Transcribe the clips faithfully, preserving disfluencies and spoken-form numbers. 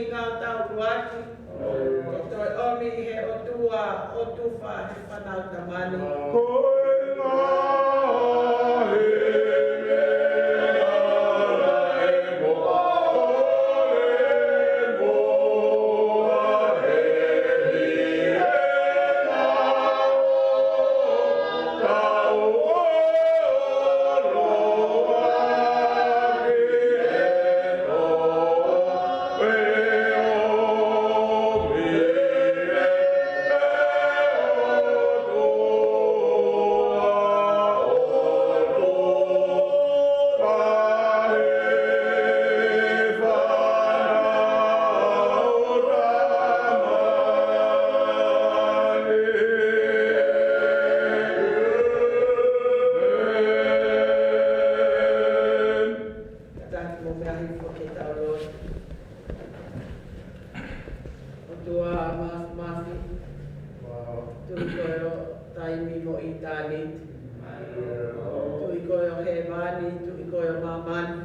Ngāue tau ʻuluaki, ke toe ʻomi ʻe he ʻOtua ʻo tufa he fānau tamani. Kātaki mo meʻa hifo ke tau lotu. ʻOtua Māfimafi, Tuʻi koe ʻo taimi mo ʻitāniti. Tuʻi koe ʻo hēvani, Tuʻi koe ʻo māmani.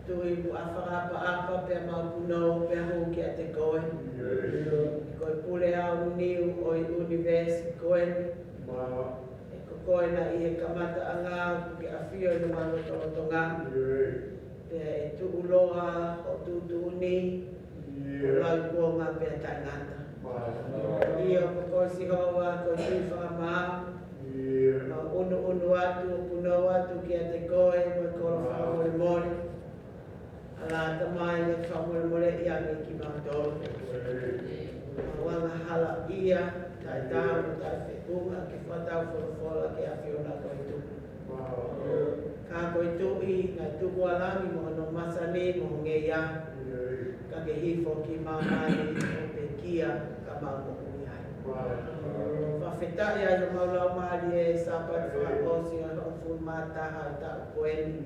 Tuʻi kuo fakaʻapaʻapa pea mau punou pea hū kiate koe. Ko e pule aoniu ʻo e ʻunivēsi ko eni. ʻE ko koe naʻe ʻi he kamataʻanga ʻoku ke ʻafio ʻi homau lotolotonga. Pea ʻe tuʻuloa hoʻo tuʻutuʻuni, ʻo lauikuonga pea taʻengata. ʻIo, ko koe Sihova, ko e Tuʻi Fakamaau. Mau ʻunuʻunu atu, ʻo punou atu kiate koe, mo e kole fakamolemole. ʻAlā Tamai, ke fakamolemoleʻi ange kimautolu. Mau angahala ia, taʻetaau, taʻefeʻunga, ke fakatau folofola ki he ʻAfiona ko e Tuʻi. Ka ko e Tuʻi, naʻe tuku ʻa langi mo hono masani mo e ngeia. Ka ke hifo ki māmani ʻo pekia ka mau moʻui ai. Fakafetaʻi ai homau laumālie he Sāpate fakaʻosi ʻo e hongofulu mā taha ʻo e taʻu ko eni.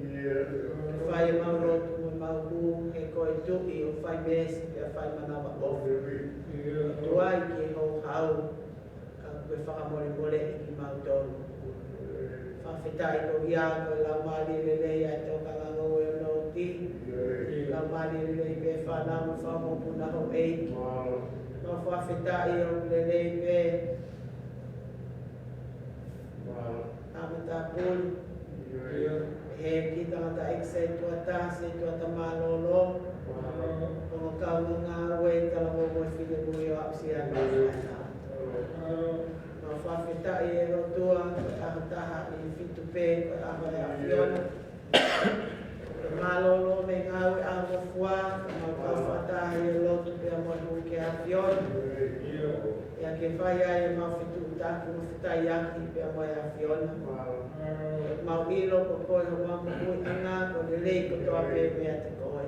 Ke fai ʻemau lotu mo ʻemau hū, he ko e Tuʻi ʻoku fai meesi pea fai manavaʻofa. Tuai ki he houhau, ka ke fakamolemoleʻi kimautolu. Fakafetaʻi koeʻuhi ko e laumālie lelei ʻa e tokanga ngoue ʻo Nōti. Laumālie lelei pē fānau mo fakamokopuna houʻeiki. Mau fakafetaʻi ʻoku lelei pē ʻa Matāpulu. He kiʻi tangataʻeiki sētuata, sētuata mālōlō. Ko hono kaungā ngāue, talavou mo e finemui ʻo aʻusia ʻa e fānau. Mau fakafetaʻi ʻe ʻOtua, ko e ʻaho taha ʻi he fitu pē, ko e ʻaho ʻo e ʻAfiona. Mālōlō mei he ngāue ʻaho fua, mau kau fakataha ʻi he lotu pea mo e hū ki he ʻAfiona. Pea ke fai ai ʻemau fetuʻutaki mo fetaiaki pea mo e ʻAfiona. Mau ʻilo ko koe homau moʻuiʻanga, ko e lelei kotoa pē meiate koe.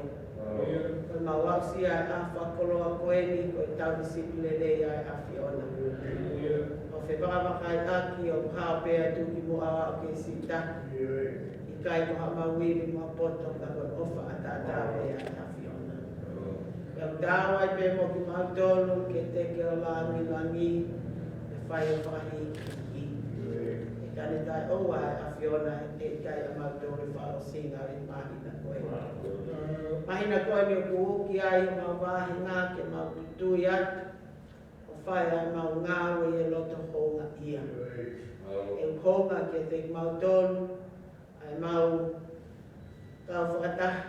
Ko ʻemau aʻusia ʻa e fakakoloa ko eni, ko e tauhi sipi lelei ʻa e ʻAfiona. ʻO fepakapakaiʻaki ʻo hao pē atu ki muʻa ʻo aʻu ki he siʻi taki. ʻIkai ko haʻamau ivi mo ha poto ka ko e ʻofa ʻataʻatā pē ʻa e ʻAfiona. Pea ʻoku tau ai pē mo kimautolu ke teke ʻo langilangi, ke fai ʻo fakahīkihiki. He ka ne taʻeʻoua ʻa e ʻAfiona, he ʻikai ʻamautolu ʻe fakaʻosinga ʻi he māhina ko eni. Māhina ko eni ʻoku uki ai homau vāhenga ke mau tutui atu ʻo fai ʻemau ngāue ʻi he loto houngaʻia. ʻE hounga kiate kimautolu ʻa ʻemau kau fakataha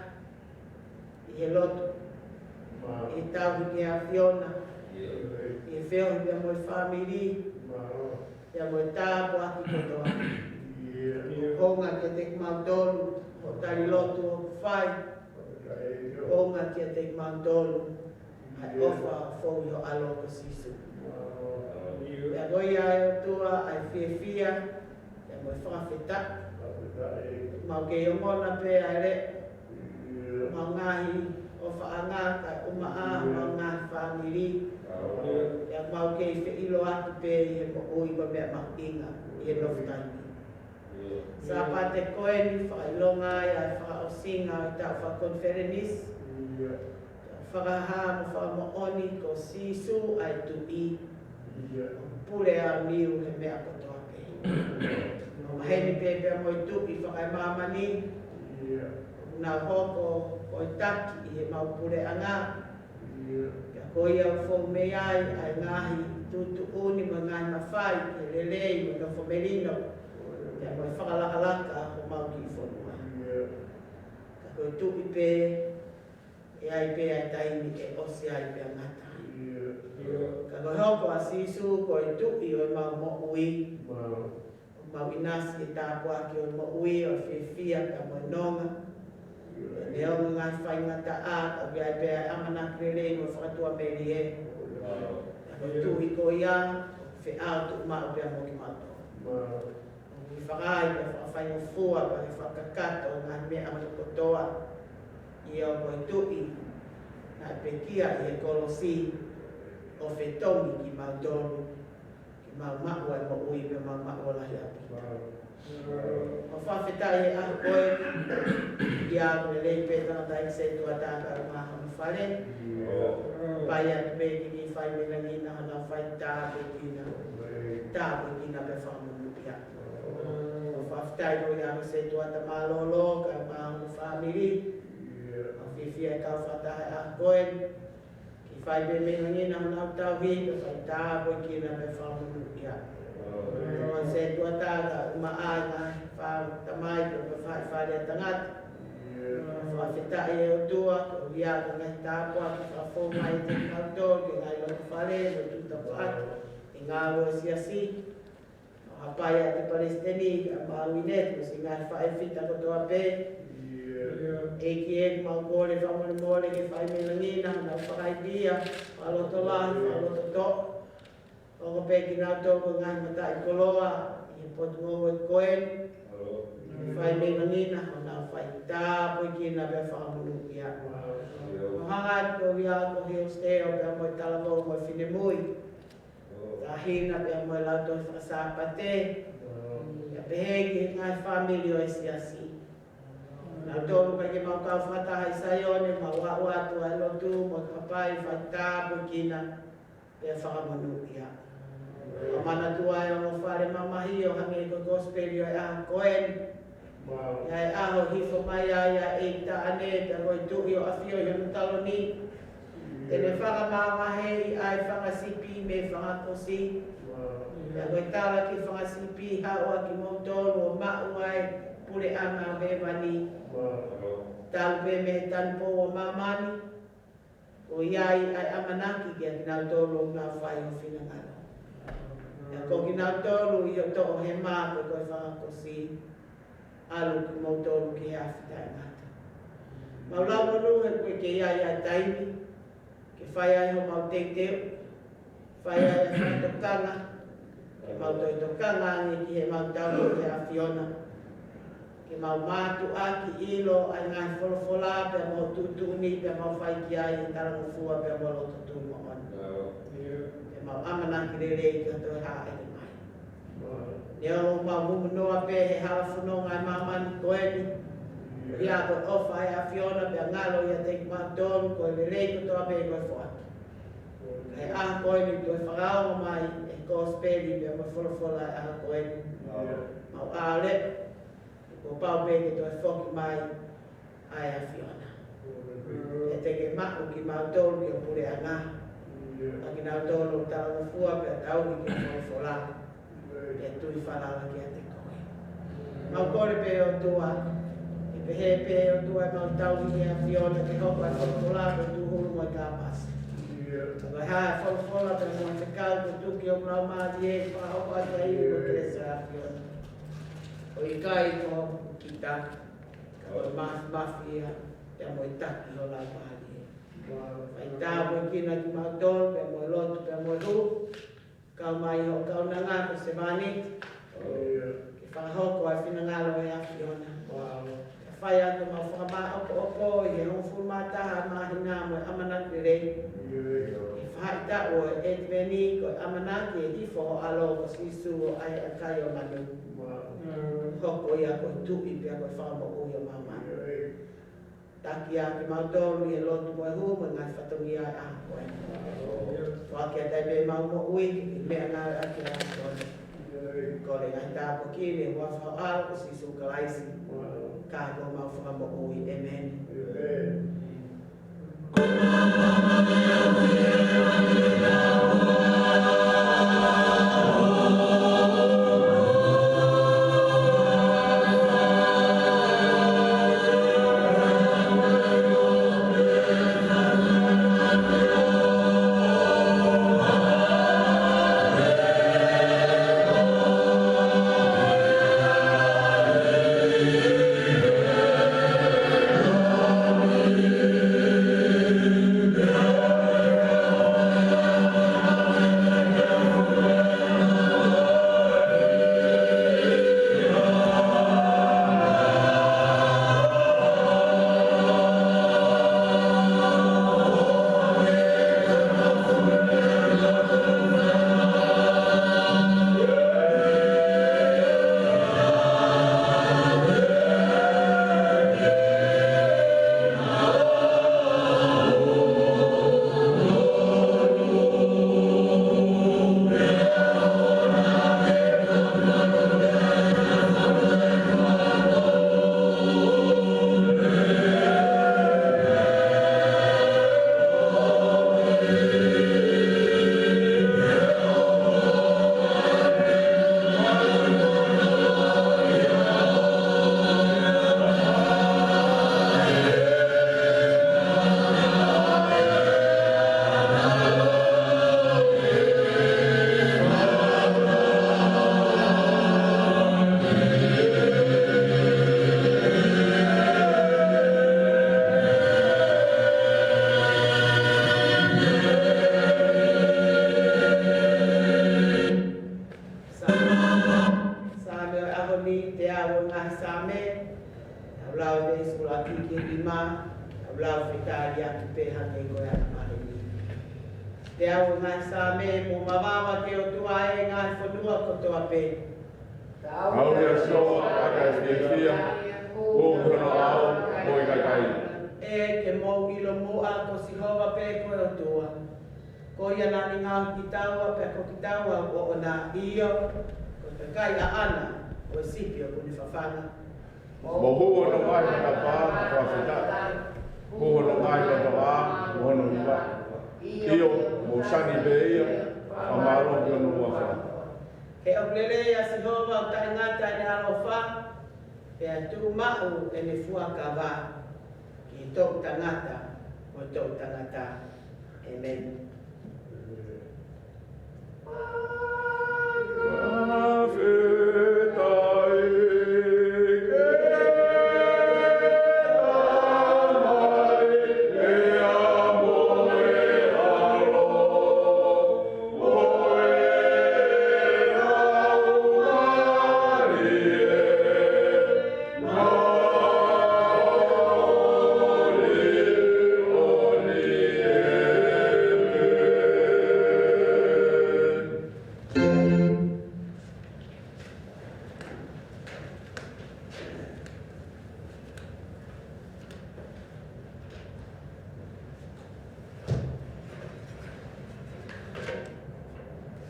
ʻi he lotu, ʻi he tauhi ki he ʻAfiona, ʻi he feohi pea mo e fāmili, pea mo e tāpuaki kotoa. Hounga kiate kimautolu hoʻo tali lotu ʻoku fai. Hounga kiate kimautolu ʻa e ʻofa foʻou ʻo e ʻAlo ko Sīsū. Pea ko ia ʻe ʻOtua ʻa e fiefia, pea mo e fakafetaʻi. Mau kei ongona pē ʻa e leʻo, mau ngaahi ʻofaʻanga kae ʻumaʻā homau ngaahi fāmili. Pea mau kei feʻiloaki pē ʻi he moʻui ko e meʻa mahuʻinga ʻi he nofo taimi. Sāpate ko eni fakaʻilonga ai ʻa e fakaʻosinga ʻo e taʻu fakakonifelenisi. Fakahā mo fakamoʻoni ko Sīsū ʻa e Tuʻi. Pule aoniu he meʻa kotoa pē. Maheni pē pea mo e tuʻi fakaemāmani. ʻOku nau hoko ʻo e taki ʻi heʻemau puleʻanga. Ka ko ia ʻoku fou mei ai ʻa e ngaahi tuʻutuʻuni mo e ngaahi mafai ke lelei mo nofo melino pea mo e fakalakalaka homau kiʻi fonua. Ka ko e tuʻi pē, ʻe ʻi ai pē ʻa e taimi ʻe ʻosi ai pea ngata. Ka ko e hoko ʻa Sīsū ko e tuʻi ʻo ʻemau moʻui, ʻoku mau ʻinasi he tāpuaki ʻo e moʻui ʻo e fiefia pea mo e nonga. Neongo e ngaahi faingataʻa, ka ʻoku ʻi ai pē ʻa e ʻamanaki lelei mo e fakatuʻamelie. Ka ko e tuʻi ko ia ʻoku feʻao tuʻumaʻu pea mo kimautolu. ʻOku fakahā pea fakafaingofua pea ke fakakakato ʻa e ngaahi meʻa kotoa. ʻIo, ko e tuʻi naʻe pekia ʻi he kolosi ʻo fetongi kimautolu ke mau maʻu ʻa e moʻui pea mau maʻu ʻa e lahi ʻaupito. ʻOku fakafetaʻi he ʻaho ko eni, ʻa ia ʻoku lelei pē tangataʻeiki sētuata kae ʻumaʻā hono fale. Pea ʻoku pehē ki he fai mei langi na honau fai tāpuekina. Tāpuekina pea fakamonūʻia. ʻOku fakafetaʻi ko ia ʻa e sētuata mālōlō kae ʻumaʻā hono fāmili. ʻOku fiefia e kau fakataha he ʻaho ko eni ke fai pē mei langi na honau tauhi, pea fai tāpuekina pea fakamonūʻia. ʻA e sētuata kae ʻumaʻā ʻa e ngaahi fāmili, tamai pea mo e faʻē fale ʻa e tangata. Fakafetaʻi ʻe ʻOtua, ko ia ko e ngaahi tāpuaki fakafou mai kiate kimautolu, ki he ngaahi loto fale, lotu tafaʻaki, ʻi he ngāue ʻa e siasi. ʻO hapai ʻa e palesiteni, ʻa Mauineti, mo siʻi ngaahi faʻē fita kotoa pē. ʻEiki ē, mau kole fakamolemole ke fai mei langi na honau fakaivia, fakalotolahi, fakalototoʻa. Hoko pē kinautolu ko e ngaahi mataʻikoloa ʻi he potungāue ko eni. Fai mei langi na honau fai tāpuekina pea fakamonūʻia. ʻO hangē ko ia ko Hillsdale pea mo e talavou mo e finemui. Tahina pea mo e lautohi fakasāpate. Pea pehē ki he ngaahi fāmili ʻo e siasi. Nautolu pē ke mau kau fakataha ʻi Saione, mau aʻu atu ʻa e lotu mo e kapai fai tāpuekina pea fakamonūʻia. ʻO manatu ʻa e ongo fale mamahi ʻo hangē ko e kosipeli ʻo e ʻaho ko eni. ʻI he ʻaho ʻe hifo mai ai ʻa e ʻeiki taʻane pea ko e Tuʻi ʻo ʻafio ʻi hono taloni. Te ne fakamavaheʻi ʻa e fanga sipi mei he fanga kosi. Pea ko e tala ki he fanga sipi, haʻu ā kimoutolu ʻo maʻu ʻa e puleʻanga ʻo hēvani. Talu pē mei he tanupou ʻo māmani. ʻOku ʻi ai ʻa e ʻamanaki kiate kinautolu ʻoku nau fai ho finangalo. Pea ko kinautolu ʻi ho toʻohema pe ko e fanga kosi, ʻalu kimoutolu ki he afi taʻengata. Mau lau monū he ʻoku ʻikai ke ʻi ai ʻa e taimi ke fai ai homau teuteu, fai ai ʻa e fakatokanga, ke mau toe tokanga ange ki heʻemau tauhi ʻa e ʻAfiona. Ke mau mātuʻaki ʻilo ʻa e ngaahi folofola pea mo e tuʻutuʻuni pea mau fai ki ai ʻi he talangofua pea mo e loto tui moʻoni. Ke mau ʻamanaki lelei ke toe hāʻele mai. Neongo ʻemau humu noa pē he hala fononga ʻi māmani ko eni, ʻa ia ko e ʻofa ʻa e ʻAfiona pea ngalo ʻiate kimautolu, ko e lelei kotoa pē ko e foaki. Ka ʻi he ʻaho ko eni toe fakaongo mai e kosipeli pea mo e folofola ʻi he ʻaho ko eni. Mau ʻalu, kuo pau pē ke toe foki mai ʻa e ʻAfiona. He te ke maʻu kimautolu ki ho puleʻanga. ʻA kinautolu ʻoku talangofua pea tauhi ki he folofola, pea tui falala kiate koe. Mau kole pē ʻOtua, ke pehē pē ʻOtua ʻemau tauhi ki he ʻAfiona, ke hoko ʻa e folofola ko e tūhulu mo e kāpasa. Ka ko e hā e folofola pea mo e fekau kuo tuku ʻi homau laumālie, fakahoko atu ai ʻi he kelesi ʻa e ʻAfiona. ʻOku ʻikai ko kita, ka ko e māfimafi ia pea mo e taki ʻo ho laumālie. Fai tāpuekina kimautolu pea mo e lotu pea mo e hū. Kau mai ho kaunanga ko Sevani, ke fakahoko ʻa e finangalo ʻo e ʻAfiona. Ke fai atu ʻemau fakamāʻopoʻopo ʻi he hongofulu mā taha māhina mo e ʻamanaki lelei. Ke faʻahitaʻu ʻo e ʻEtiveni ko e ʻamanaki ʻe hifo ho ʻAlo ko Sīsū ʻo ʻai ʻa e kai ʻo manu. Hoko ia ko e Tuʻi pea ko e Fakamoʻui ʻo māmani. Taki ā kimautolu ʻi he lotu mo e hū mo e ngaahi fatongia ʻo e ʻaho ko eni. Foaki atu ai pē ʻemau moʻui ki he meʻangāue ʻaki ʻa e ʻAfiona. Kole ngaahi tāpuaki ʻi he huafa ho ʻAlo ko Sīsū Kalaisi, ka ko homau Fakamoʻui. ʻĒmeni. Saame ʻo e ʻaho ni, teau ʻo e ngaahi Saame, ʻa e lau veesi ʻuluaki ki he nima, ʻa e lau fetaliaki pē hangē ko e ʻaho ni. Teau ʻo e ngaahi Saame. Mou mavahe ki he ʻOtua, ʻe ngaahi fonua kotoa pē. Tau ia soa ʻa e fiefia, ko hono ʻao mo e kakai. ʻE ke mou ʻilo muʻa ko Sihova pē ko e ʻOtua. Ko ia naʻa ne ngaohi kitaua, pea ko kitaua ʻoʻona, ʻio, ko e kakai ʻaʻana, ko e sipi ʻoku ne fafanga. Mo hū hono ngaahi matapā mo e fakafetaʻi, hū hono ngaahi lotoʻā mo hono hiva. ʻIo, mou sani pē ia, fakamālō ki hono huafa. He ʻoku lelei ʻa Sihova, ʻoku taʻengata ʻene ʻaloʻofa, pea tuʻumaʻu ʻene fuakava ki he toʻutangata mo e toʻutangata. ʻĒmeni.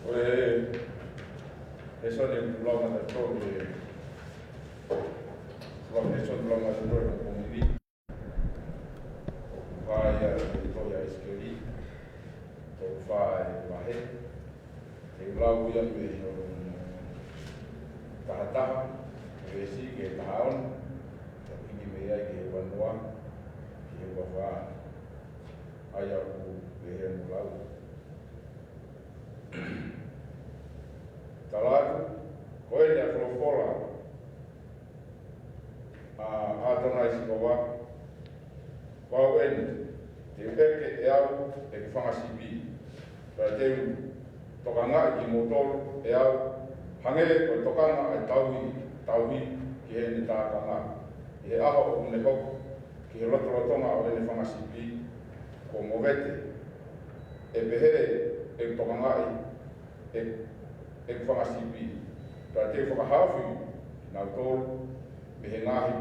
Ko e, e lēsoni ʻoku lau matatau ki he, lau lēsoni ʻoku lau matatau ki he pongipongi ni. ʻOku hā ia ʻi he tohi ʻa ʻIsikeli, tolu fā e vahe. Te u lau ia mei he taha taha, veesi ki he taha ono, pea hiki mei ai ki he ua noa, ki he ua fā. ʻA ia ʻoku pehē hono lau. Tala atu, ko eni ʻa e folofola ʻa ʻAtonai Sihova, ko au eni, te u ʻeke ʻe au ʻeku fanga sipi, pea te u tokangaʻi kimoutolu ʻe au, hangē ko e tokanga ʻa e tauhi, tauhi ki heʻene tākanga, ʻi he ʻaho ʻoku ne hoko ki he lotolotonga ʻo ʻene fanga sipi kuo movete. ʻE pehē ʻeku tokangaʻi ʻe, ʻeku fanga sipi, pea te u fakahaofi kinautolu mei he ngaahi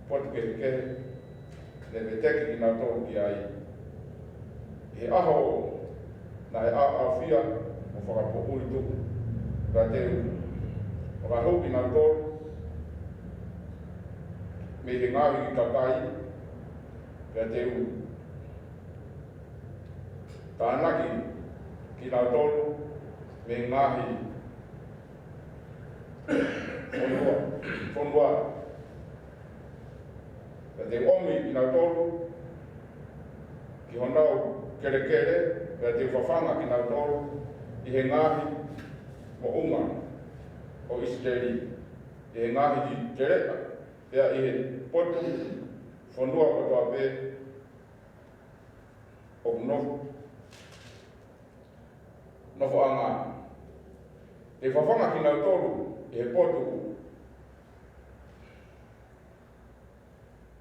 potu kehekehe ne veteki kinautolu ki ai. ʻI he ʻaho naʻe ʻaoʻaofia mo fakapoʻuli tuʻu, pea te u fakahū kinautolu mei he ngaahi kakai, pea te u tānaki kinautolu mei he ngaahi fonua, fonua. Pea te u ʻomi kinautolu ki honau kelekele, pea te u fafanga kinautolu ʻi he ngaahi moʻunga ʻo ʻIsileli, ʻi he ngaahi teleʻa, pea ʻi he potu fonua kotoa pē ʻoku nofo, nofoʻanga. Te u fafanga kinautolu ʻi he potu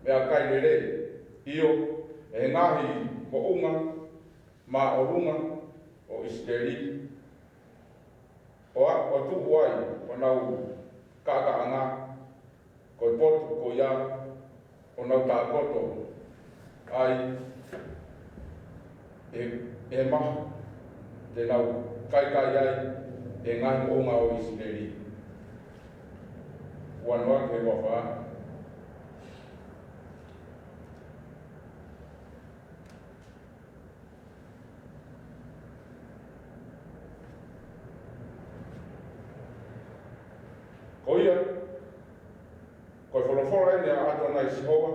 meʻakai lelei, ʻio, ʻi he ngaahi moʻunga māʻolunga ʻo ʻIsileli, ʻo a, ʻo tuʻu ai honau kākāʻanga, ko e potu ko ia ʻoku nau tākoto ai ʻi he, ʻi he maha te nau kaikai ai ʻi he ngaahi moʻunga ʻo ʻIsileli. Ua noa ki he ua fā. Ko ia, ko e folofola eni ʻa ʻAtonai Sihova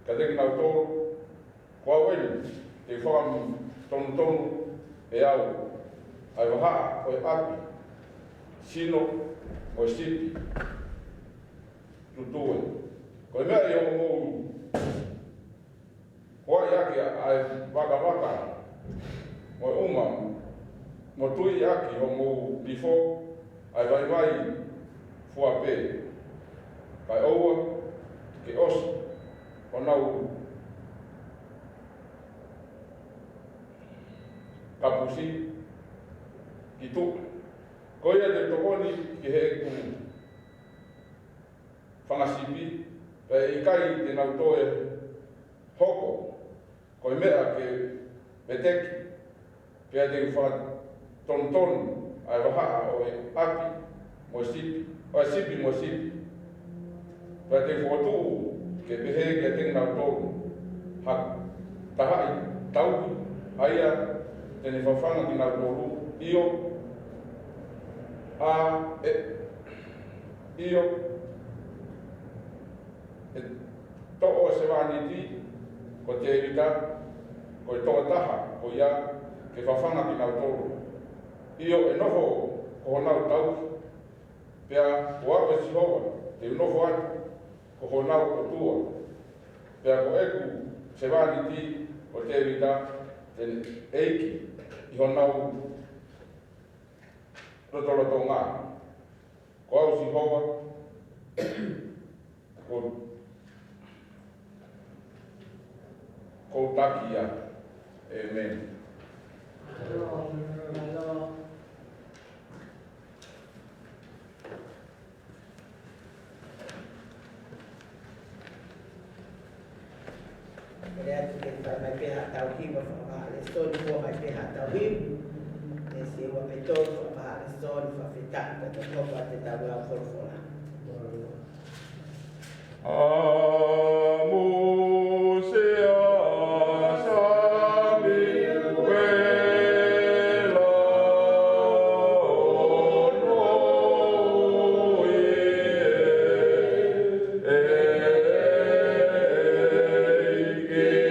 kiate kinautolu, ko au eni te u fakatonutonu ʻe au ʻa e vahaʻa ʻo e ʻapi, sino mo e sipi tutue. Ko e meʻa ʻi hoʻomou hoaʻi ʻaki ʻa e vakavaka mo e uma, mo tui ʻaki homou nifo ʻa e vaivai fua pē, kae ʻoua ke ʻosi honau kapusi ki tuʻa. Ko ia te u tokoni ki heʻeku fanga sipi, pea ʻe ʻikai te nau toe hoko ko e meʻa ke veteki, pea te u fakatonutonu ʻa e vahaʻa ʻo e ʻapi mo e sipi, ʻo e sipi mo e sipi. Pea te u fokotuʻu ke pehē kiate kinautolu ha tahaʻi tauhi, ʻa ia te ne fafanga kinautolu, ʻio, ʻa e, ʻio, ʻe toʻo e sevāniti ko Tēvita, ko e tokotaha ko ia ke fafanga kinautolu. ʻIo, ʻe nofo ko honau tauhi, pea ko au ʻe Sihova te u nofo atu ko honau ʻOtua, pea ko ʻeku sevāniti ko Tēvita te ne ʻeiki ʻi honau lotolotonga. Ko au Sihova, ko, ko u taki ia. ʻĒmeni. Pele atu ke fai mai pē ha tau hiva fakavahaʻa lēsoni, fua mai pē ha tau hiva. Veesi ua pe tolu, fakavahaʻa lēsoni, fakafetaʻi, pea toki hoko atu e tau lau folofola. ʻA Mōsese ʻa Samiuela ʻo Noiʻi ʻEiki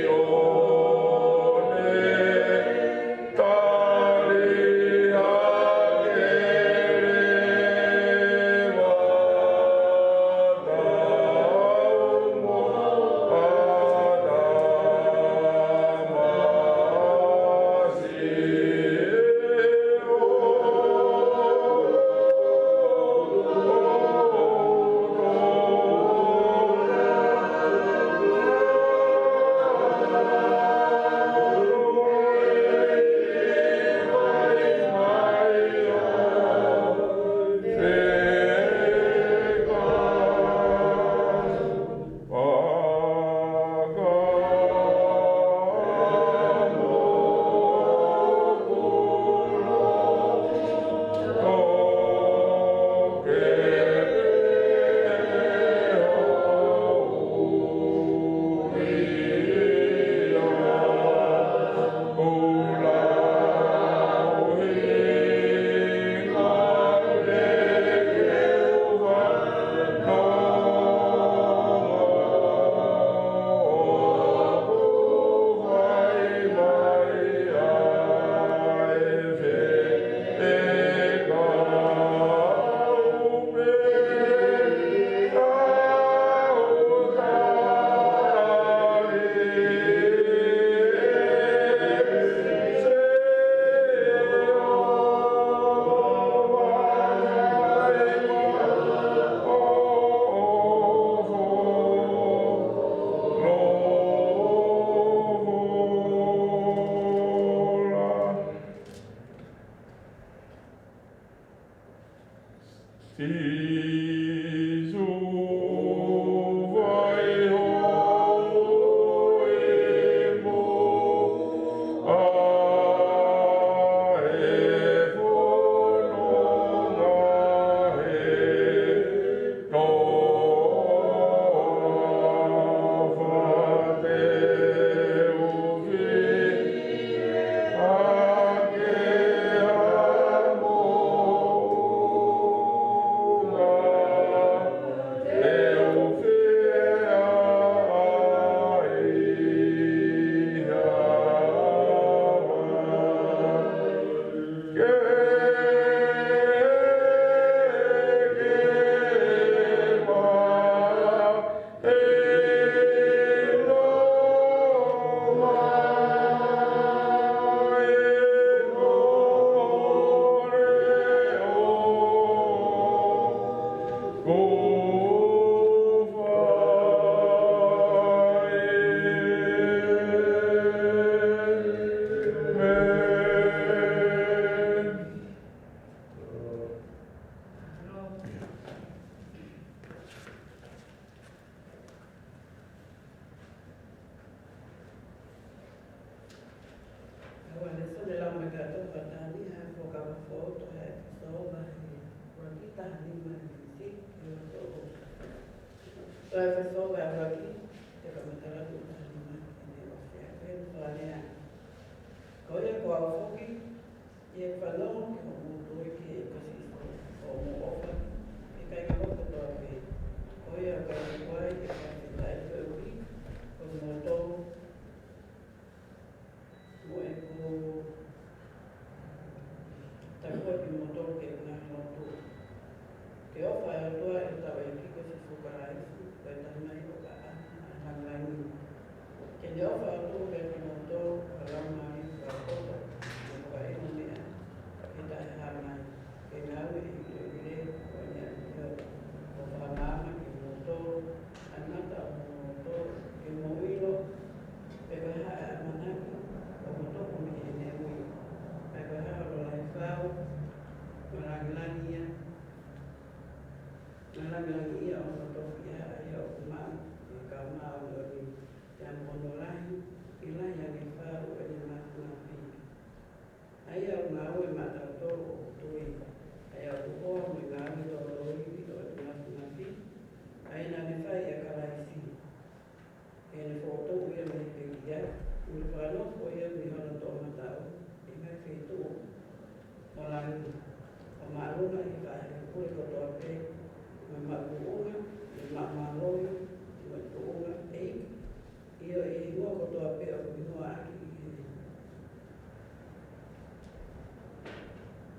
ʻo ne tali hake leva ʻa e tau mo Taha ni, Fuakava Foʻou, tohi ʻEfesō vahe ʻuluaki, taha nima ʻi he veesi ʻe ua tolu. Tohi ʻEfesō vahe ʻuluaki, te u kamata lau taha nima ʻi he veesi ʻe ua tolu. Ko ia ko au foki, ʻi heʻeku fanongo ki hoʻomou tui kia Sīsū, ʻo mou ʻofa, ʻikai ke hoko kotoa pē. Ko ia ʻoku ʻikai ke u ʻai ʻa e fakafetaʻi koeʻuhi ko kimoutolu, mo ʻeku takua kimoutolu ki heʻeku ngaahi lotu. Ke ʻofa ʻa e ʻOtua ʻi hotau ʻEiki ko Sīsū Kalaisi, ko e Tamai ʻo e ʻaho ʻo e lāngilangi. Ke ne ʻofa ʻo tuku kiate kimoutolu ha laumālie fakapoto mo fakaʻilonga, ke taʻehāmai, ke ngāue ʻi he ʻoire ʻo ʻene ʻafio, ʻo fakamaama kimoutolu ʻa e mata ʻo hoʻomou loto, ke mou ʻilo pe ko e hā ʻa e ʻamanaki ʻoku tupu mei heʻene ui, pe ko e hā hono lahi fau mo lāngilangiʻia, mo lāngilangiʻia ʻo hono tofiʻa, ʻa ia ʻoku maʻu ʻe he kau māʻoniʻoni, pea mo hono lahi, ʻi he lahi ange fau ʻo ʻene māfimafi, ʻa ia ʻoku ngāue maʻatautolu ʻoku tui, ʻa ia ʻoku hoa mo e ngāue tōtōivi ʻo ʻene māfimafi, ʻa ia naʻa ne fai ʻia Kalaisi, ke ne fokotuʻu ia mei he pekia, mo ne fakanofo ia mei hono toʻomataʻu ʻi he ngaahi feituʻu ʻo langi, ʻo māʻolunga ʻi he faʻahinga pule kotoa pē, mo e maʻu tuʻunga, mo e maʻu mālohi, mo e tuʻunga ʻeiki, ʻio, ʻi he hingoa kotoa pē ʻoku hingoa ʻaki ʻi he,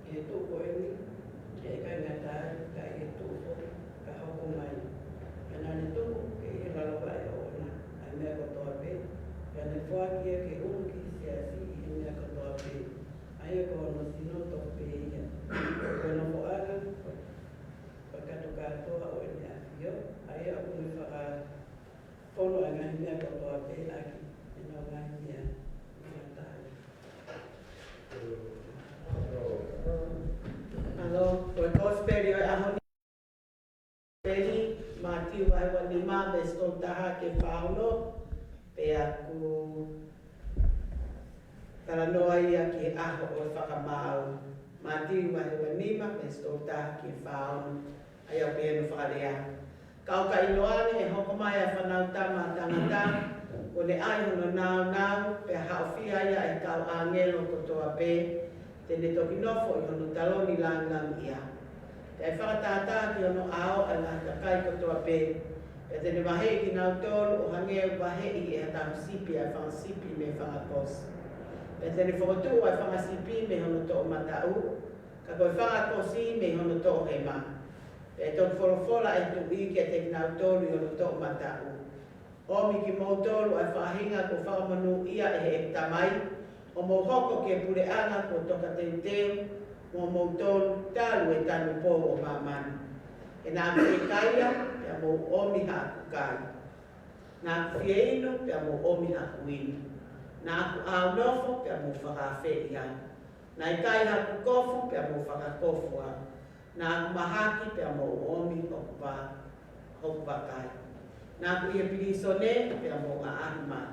ʻi he tuʻu ko eni, ʻe ʻikai ngata ai, ka ʻi he tuʻu foki ka hoko mai. Pea naʻa ne tuku ki he lalo vaʻe ʻoʻona ʻa e meʻa kotoa pē, pea ne foaki ia ke ʻulu ki he siasi ʻi he meʻa kotoa pē, ʻa ia ko hono sino tofu pē ia, ko e nofoʻanga fakakātoa ʻo ʻene ʻafio, ʻa ia ʻoku ne faka- fonu ʻa e ngaahi meʻa kotoa pē ʻaki ʻenau ngaahi meʻa maʻatautolu. ʻAlo, ko e kosipeli ʻo e ʻaho ni, peli Mātiu vahe ua nima, veesi tolu taha ki he fā ono, pea ʻoku talanoa ia ki he ʻaho ʻo e fakamaau. Mātiu vahe ua nima, veesi tolu taha ki he fā ono. ʻA ia ʻoku pehē hono fakalea: Ka ʻo ka ʻiloange ʻe hoko mai ʻa e Fanautama ʻa Tangata, kuo ne ʻai hono nāunau, pea haʻofia ia ʻe he kau ʻāngelo kotoa pē, te ne toki nofo ʻi hono taloni lāngilangiʻia, pea ʻe fakatātā ki hono ʻao ʻa e ngaahi kakai kotoa pē, pea te ne vaheʻi kinautolu ʻo hangē ʻoku vaheʻi ʻe ha tauhi sipi ʻa e fanga sipi mei he fanga kosi. Pea te ne fokotuʻu ʻa e fanga sipi mei hono toʻomataʻu, ka ko e fanga kosi mei hono toʻohema. Pea ʻe toki folofola ʻa e Tuʻi kiate kinautolu ʻi hono toʻomataʻu: ʻOmi kimoutolu ʻa e faʻahinga kuo fakamonūʻia ʻe heʻeku Tamai, ʻo mou hoko ki he puleʻanga kuo tokateuteu mo kimoutolu talu e tanupou ʻo māmani. He naʻa ku fiekaia, pea mou ʻomi haʻaku kai. Naʻa ku fieinu, pea mou ʻomi haʻaku inu. Naʻa ku ʻaunofo, pea mou fakaafeʻi au. Naʻe ʻikai haʻaku kofu, pea mou fakakofu au. Naʻa ku mahaki, pea mou ʻomi hoku va-, hoku vakai. Naʻa ku ʻi he pilīsone, pea mou ʻaʻahi mai.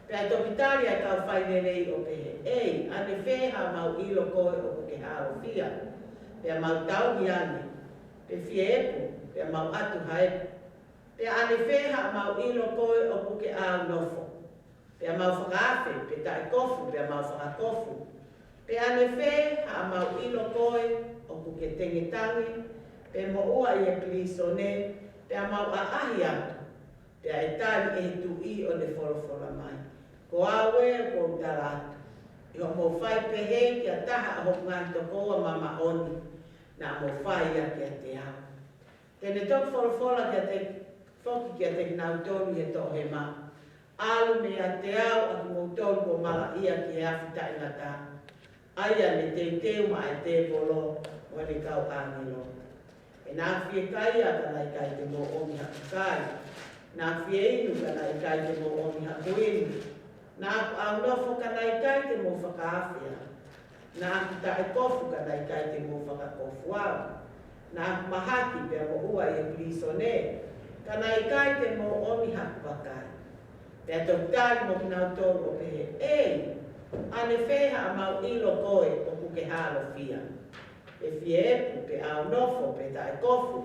Pea ʻe toki tali ʻa e kau failelei ʻo pehē: ʻEi, ʻanefē haʻamau ʻilo koe ʻoku ke hālofia, pea mau tauhi ange? Pe fiepu, pea mau ʻatu ha epu? Pea ʻanefē haʻamau ʻilo koe ʻoku ke ʻaunofo, pea mau fakaafe? Pe taʻekofu, pea mau fakakofu? Pea ʻanefē haʻamau ʻilo koe ʻoku ke tengetange, pe moʻua ʻi he pilīsone, pea mau ʻaʻahi atu? Pea ʻe tali ʻe he Tuʻi ʻo ne folofola mai: Ko au ē ʻoku ou tala atu, ʻi hoʻomou fai pehē ki ha taha ʻo hoku ngaahi tokoua māʻoniʻoni, naʻa mou fai ia kiate au. Te ne toki folofola kiate, foki kiate kinautolu ʻi he toʻohema: ʻAlu meiate au ʻa kimoutolu kuo malaʻia ki he afi taʻengata, ʻa ia ne teuteu maʻa e tēvolo mo ʻene kau ʻāngelo. He naʻa ku fiekaia, ka naʻe ʻikai te mou ʻomi haʻaku kai. Naʻa ku fieinu, ka naʻe ʻikai te mou ʻomi haʻaku inu. Naʻa ku ʻaunofo, ka naʻe ʻikai te mou fakaafe au. Naʻa ku taʻekofu, ka naʻe ʻikai te mou fakakofu au. Naʻa ku mahaki, pea moʻua ʻi he pilīsone, ka naʻe ʻikai te mou ʻomi haʻaku vakai. Pea toki tali mo kinautolu ʻo pehē: ʻEi, ʻAnefē haʻamau ʻilo koe ʻoku ke hālofia? Pe fie epu, pe ʻaunofo, pe taʻekofu,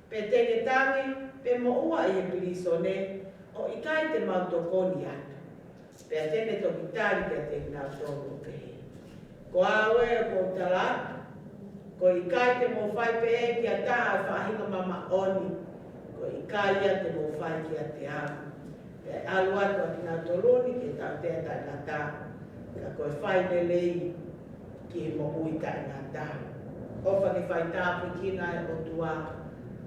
pe tengetange, pe moʻua ʻi he pilīsone, ʻo ʻikai te mau tokoni atu? Pea te ne toki tali kiate kinautolu ʻo pehē, Ko au ē ʻoku ou tala atu, ko e ʻikai te mou fai pehē ki ha taha ʻo e faʻahinga māmani, ko e ʻikai ia te mou fai kiate au. Pea ʻalu atu ʻa kinautolu ni ki he tautea taʻengata, ka ko e fai lelei ki he moʻui taʻengata. ʻOfa ke fai tāpuekina ʻe he ʻOtua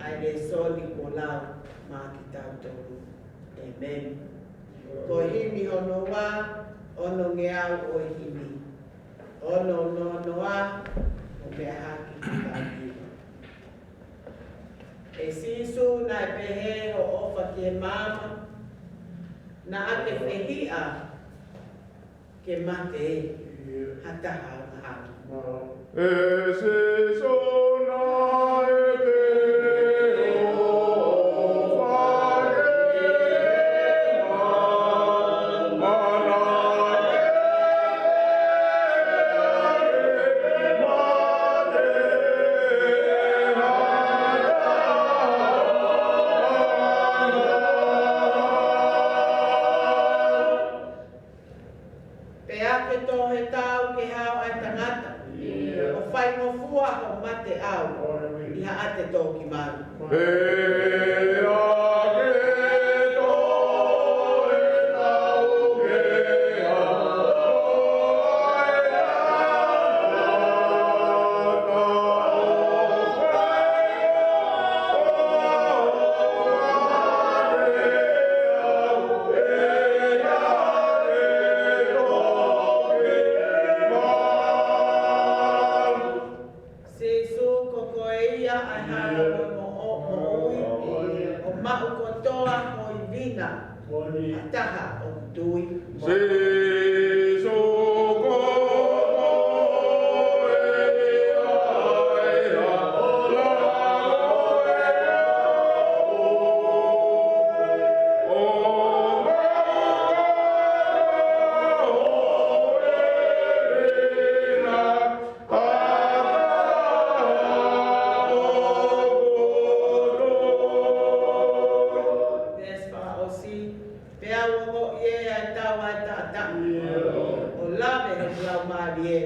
ʻa e lēsoni kuo lau maʻa kitautolu. ʻĒmeni. Ko e himi hono ua, ono ngeau ʻo e himi. Ono, ono, ono ua, ʻo meʻa hake ki he taimi. ʻE Sīsū, naʻe pehē hoʻo ʻofa ki he maama, naʻa ke fehiʻa ke mate ha taha angahala. ʻE Sīsū, naʻe pehē hoʻo ʻofa ki he maama, naʻa ke fehiʻa ke mate ha taha angahala. Pea ke toʻo he tau ke hao ʻa e tangata, ʻo faingofua hoʻo mate ʻau ʻi haʻate tō ki malu. Pea ke toʻo he tau ke hao ʻa e tangata, ʻo faingofua hoʻo mate ʻau ʻi haʻate tō ki malu. Sīsū, ko koe ia ʻa e hala mo e moʻo-, moʻui, ʻo maʻu kotoa ho ʻivi na ha taha ʻoku tui. Sīsū, ko koe ia ʻa e hala mo e moʻui, ʻo maʻu kotoa ho ʻivi na ha taha ʻoku tui. Veesi fakaʻosi, pea u ongoʻi ʻa e tau ʻa e taʻataʻa, ʻo lave hoku laumālie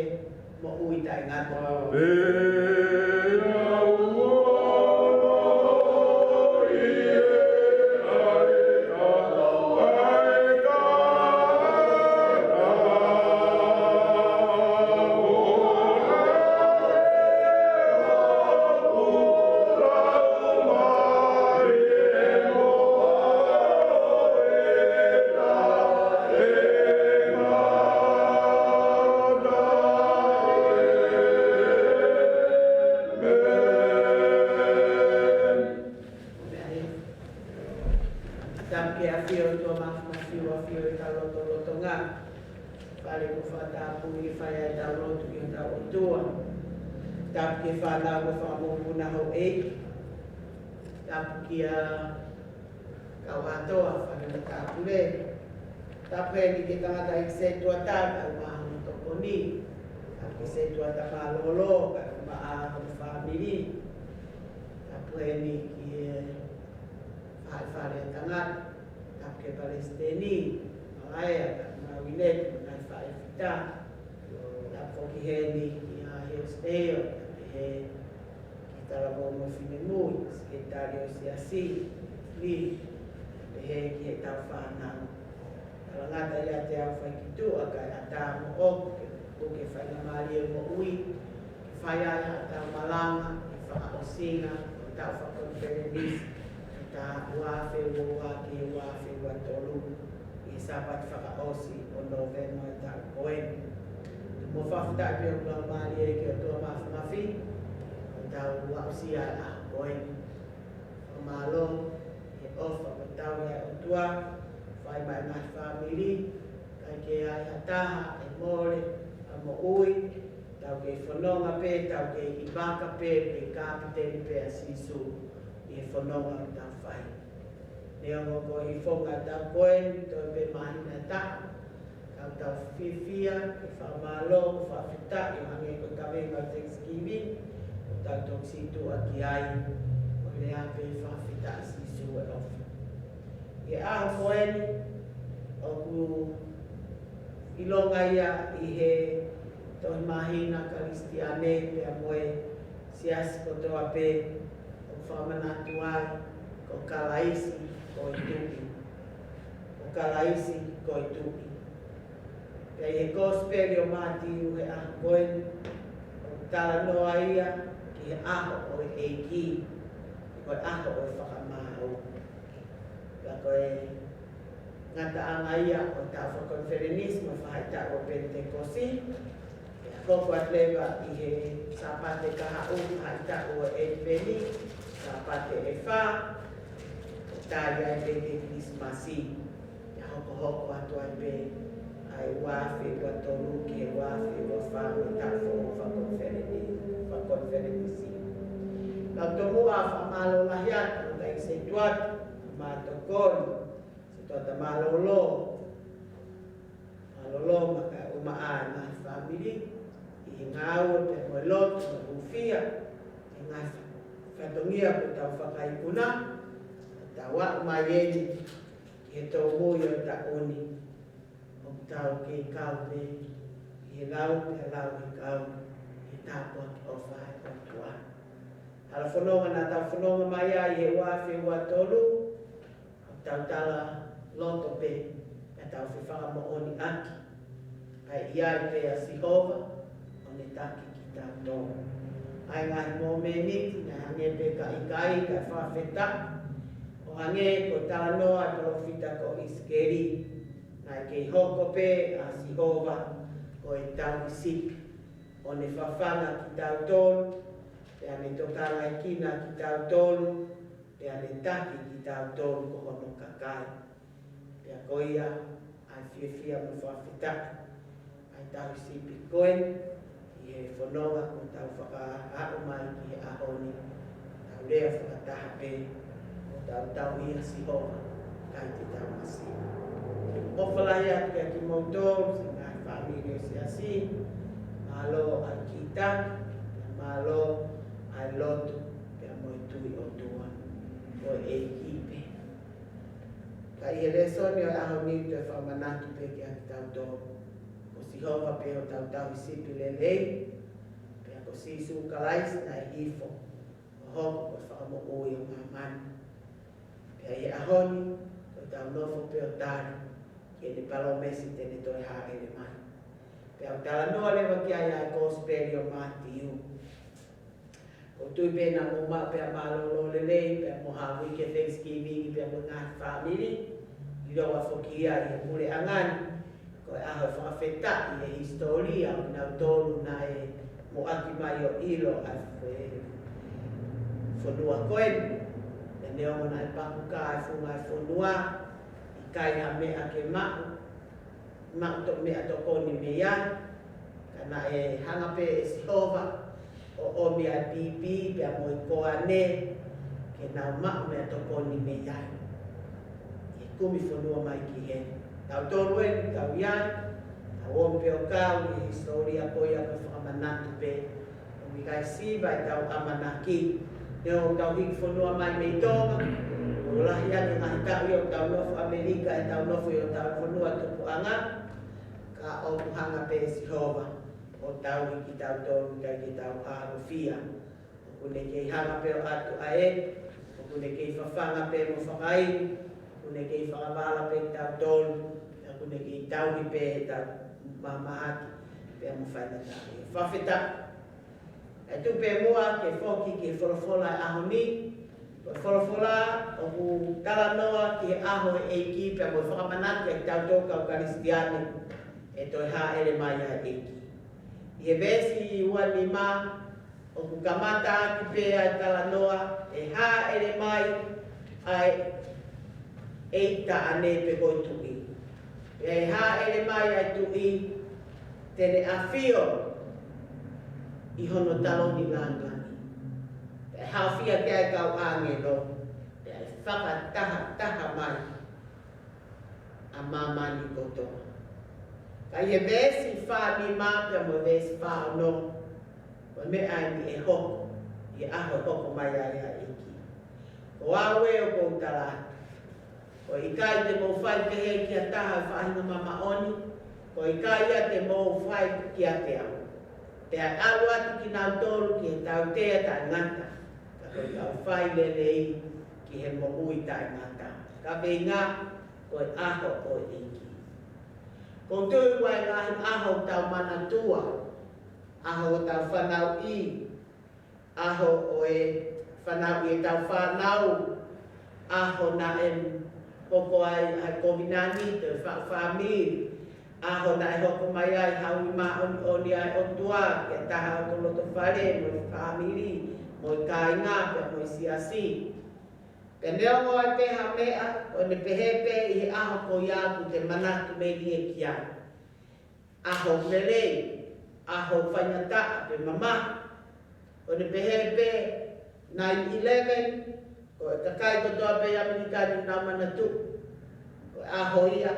moʻui taʻengata. Pea u ongoʻi ʻa e tau ʻa e taʻataʻa, ʻo lave hoku laumālie moʻui taʻengata. ʻĒmeni. Tapu ki he ʻafio ʻa e ʻOtua Māfimafi, ʻafio ʻi hotau lotolotonga. Fale kuo fakatapui ke fai ai ʻetau lotu ki hotau ʻOtua. Tapu ki he fānau kuo fakamokopuna houʻeiki. Tapu kia Kauhatoa, fale mo e tāpule. Tapu heni ki he tangataʻeiki sētuata, kae ʻumaʻā hono tokoni. Tapu ki he sētuata mālōlō, kae ʻumaʻā hono fāmili. Tapu heni ki he faʻē fale ʻa e tangata. Tapu ki he palesiteni, Malaea, kae ʻumaʻā Uineti, mo e ngaahi faʻē fita. Tapu foki heni kia Hillsdale, tapu heni ki he talavou mo e finemui, sekelitali ʻo e siasi, ni, pehē ki heʻetau fānau. Talangata ʻiate au fai ki tuʻa kae ʻatā moʻoku ke puke faingamālie moʻui, ke fai ai haʻatau malanga, ke fakaʻosinga ʻo ʻetau fakakonifelenisi, ʻi he taʻu ua afe ua ua ki he ua afe ua tolu, ʻi he Sāpate fakaʻosi ʻo Nōvema ʻo e taʻu ko eni. Tuku mo fakafetaʻi pē hoku laumālie ki he ʻOtua Māfimafi, ʻo tau aʻusia ʻa e ʻaho ko eni. Fakamālō he ʻofa kuo tau ʻi he ʻOtua, fai mai mai fāmili, ʻikai ke ʻi ai ha taha ʻe mole ʻa e moʻui, tau kei fononga pē, tau kei ʻi vaka pē, pea kapiteni pē ʻa Sīsū ʻi he fononga ʻoku tau fai. Neongo ko e founga ʻo e taʻu ko eni, toe pē māhina ʻe taha, ka Tau fiefia, ke fakamālō, fakafetaʻi, ʻo hangē ko e kavenga Thanksgiving, ʻo tau toki situʻa ki ai, ʻo lea pē fakafetaʻi Sīsū e ʻofa. ʻI he ʻaho ko eni, ʻoku ʻilonga ia ʻi he tohi māhina Kalisitiane pea mo e siasi kotoa pē, ʻoku fakamanatu ai, ko Kalaisi ko e Tuʻi. Ko Kalaisi ko e Tuʻi. Pea ʻi he Kosipeli ʻo Mātiu he ʻaho ko eni, ʻoku talanoa ia ki he ʻaho ʻo e ʻEiki, ko e ʻaho ʻo e fakamaau. Pea ko e ngataʻanga ia ʻo ʻetau fakakonifelenisi mo e faʻahitaʻu ʻo Penitekosi, pea hoko atu leva ʻi he Sāpate kahaʻu, faʻahitaʻu ʻo ʻEpeli, Sāpate ʻe fā, ʻo tali ai pē ki he Kilisimasi. Pea hokohoko atu ai pē ʻa e ua afe ua tolu ki he ua afe ua fā mo e taʻu foʻou fakakonifelenisi, fakakonifelenisi. Kau tomuʻa fakamālō lahi atu, ʻo tai se tuat, ma tokoni, se tuat mālōlō, mālōlō maka uma ai ma fāmili, ʻi he ngāue pea mo e lotu mo e hūfia, ʻi he ngaahi fatongia ko ʻetau fakaikuna, tau aʻu mai eni, ki he tōmui ʻo e taʻu ni, ʻoku tau kei kau pē, ʻi he lau pea lau ʻi he kau, ʻi he tāpuaki ʻofa ʻa e ʻOtua. Hala fononga naʻa tau fononga mai ai he ua afe ua tolu, ʻoku tau tala loto pē, pea tau fefakamoʻoni ʻaki. ʻA ia ʻi ai pē ʻa Sihova, ʻo ne taki kitautolu. ʻA e ngaahi mōmeniti, naʻe hangē pē ka ʻikai, ka fakafetaʻi. ʻO hangē ko e talanoa ʻa e palōfita ko ʻIsikeli. Naʻe kei hoko pē ʻa Sihova, ko e tauhi sipi. ʻO ne fafanga kitautolu, pea ne tokangaekina kitautolu, pea ne taki kitautolu ko hono kakai. Pea ko ia ʻa e fiefia mo e fakafetaʻi ʻa e tauhi sipi ko eni, ʻi he fononga kuo tau fakaaʻu mai ki he ʻaho ni, tau lea fakataha pē, ʻo tau tauhi ʻa Sihova, ʻikai te tau masiva. ʻOfa lahi atu kiate kimoutolu, siʻi ngaahi fāmili ʻo e siasi, mālō ʻa e kītaki, mālō ʻa e lotu, pea mo e tui ʻOtua, ko e ʻEiki pē. Ka ʻi he lēsoni ʻo e ʻaho ni te u fakamanatu pē kiate kitautolu. Ko Sihova pē hotau tauhi sipi lelei, pea ko Sīsū Kalaisi naʻe hifo, ʻo hoko ko e fakamoʻui ʻo māmani. Pea ʻi he ʻaho ni, ko ʻetau nofo pē ʻo tali, ki heʻene palōmesi te ne toe hāʻele mai. Pea ʻoku talanoa leva ki ai ʻa e Kosipeli ʻo Mātiu. ʻOku ou tui pē naʻa mou maʻu pē ʻa e mālōlō lelei, pea mo ha uike Thanksgiving, pea mo e ngaahi fāmili, ʻiloa foki ia ʻi he puleʻanga ni, ko e ʻaho fakafetaʻi ʻi he hisitōlia ʻo kinautolu naʻe muʻaki mai ʻo ʻilo ʻa e fonua ko eni. Pea neongo naʻe pakuka e funga e fonua, ʻikai ha meʻa ke maʻu, maʻu to-, meʻatokoni mei ai, ka naʻe hanga pē ʻe Sihova ʻo ʻomi ʻa e pipi pea mo e koane ke nau maʻu meʻatokoni mei ai. ʻI he kumi fonua mai ki heni. Tautolu eni, tau ʻi ai, tau ō pē ʻo kau ʻi he hisitōlia ko ia ko e fakamanatu pē, ʻo ʻikai siva ʻetau ʻamanaki. Neongo ʻetau hiki fonua mai mei Tonga, ʻo lahi ange ngaahi taʻu ʻi hotau nofo ʻAmelika, ʻetau nofo ʻi hotau fonua tupuʻanga, ka ʻoku hanga pē ʻe Sihova ʻo tauhi kitautolu ʻikai ke tau ʻalofia. ʻOku ne kei hanga pē ʻo ʻatu ʻa e, ʻoku ne kei fafanga pē mo fakainu, ʻoku ne kei fakavala pē kitautolu, ʻoku ne kei tauhi pē ʻetau mamahaki, pea mo faingataʻa. Fakafetaʻi. ʻE tuku pē muʻa ke foki ki he folofola ʻo e ʻaho ni, ko e folofola ʻoku talanoa ki he ʻaho ʻo e ʻEiki pea mo e fakamanatu kiate kitautolu kau Kalisitiane, ʻe toe hāʻele mai ʻa e ʻEiki. ʻI he veesi ua nima, ʻoku kamata ʻaki pē ʻa e talanoa, ʻe hāʻele mai ʻa e ʻEiki Taʻane pe ko e Tuʻi. Pea ʻe hāʻele mai ʻa e Tuʻi, te ne ʻafio ʻi hono taloni langilangi. Pea ʻe haofia ki ai e kau ʻāngelo, pea ʻe fakatahataha mai ʻa māmani kotoa. Ka ʻi he veesi fā nima pea mo e veesi fā ono, ko e meʻa eni ʻe hoko ʻi he ʻaho ʻe hoko mai ai ʻa e ʻEiki. Ko au ē ʻoku ou tala atu, ko e ʻikai te mou fai pehē ki ha taha ʻo e faʻahinga māʻoniʻoni, ko e ʻikai ia te mou fai kiate au. Pea ʻalu atu kinautolu ki he tautea taʻengata, ka ko e kau fai lelei ki he moʻui taʻengata. Kaveinga, ko e ʻaho ʻo e ʻEiki. ʻOku ou tui ʻoku ʻi ai e ngaahi ʻaho ʻoku tau manatua, ʻaho ʻo ʻetau fanauʻi, ʻaho ʻo e fanauʻi ʻetau fānau, ʻaho naʻe hoko ai ʻa e kovinānite ʻo e faʻu fāmili, ʻaho naʻe hoko mai ai e haʻu māʻoniʻoni ʻa e ʻOtua ki ha taha ʻo e loto fale mo e fāmili, mo e kāinga, pea mo e siasi. Pea neongo ʻi ai pē ha meʻa, ʻoku ne pehē pē ʻi he ʻaho ko ia ʻoku te manatu melie ki ai. ʻAho lelei, ʻaho faingataʻa pe mamahi. ʻOku ne pehē pē nine eleven, ko e kakai kotoa pē ʻi ʻAmelika ni ʻoku nau manatu. Ko e ʻaho ia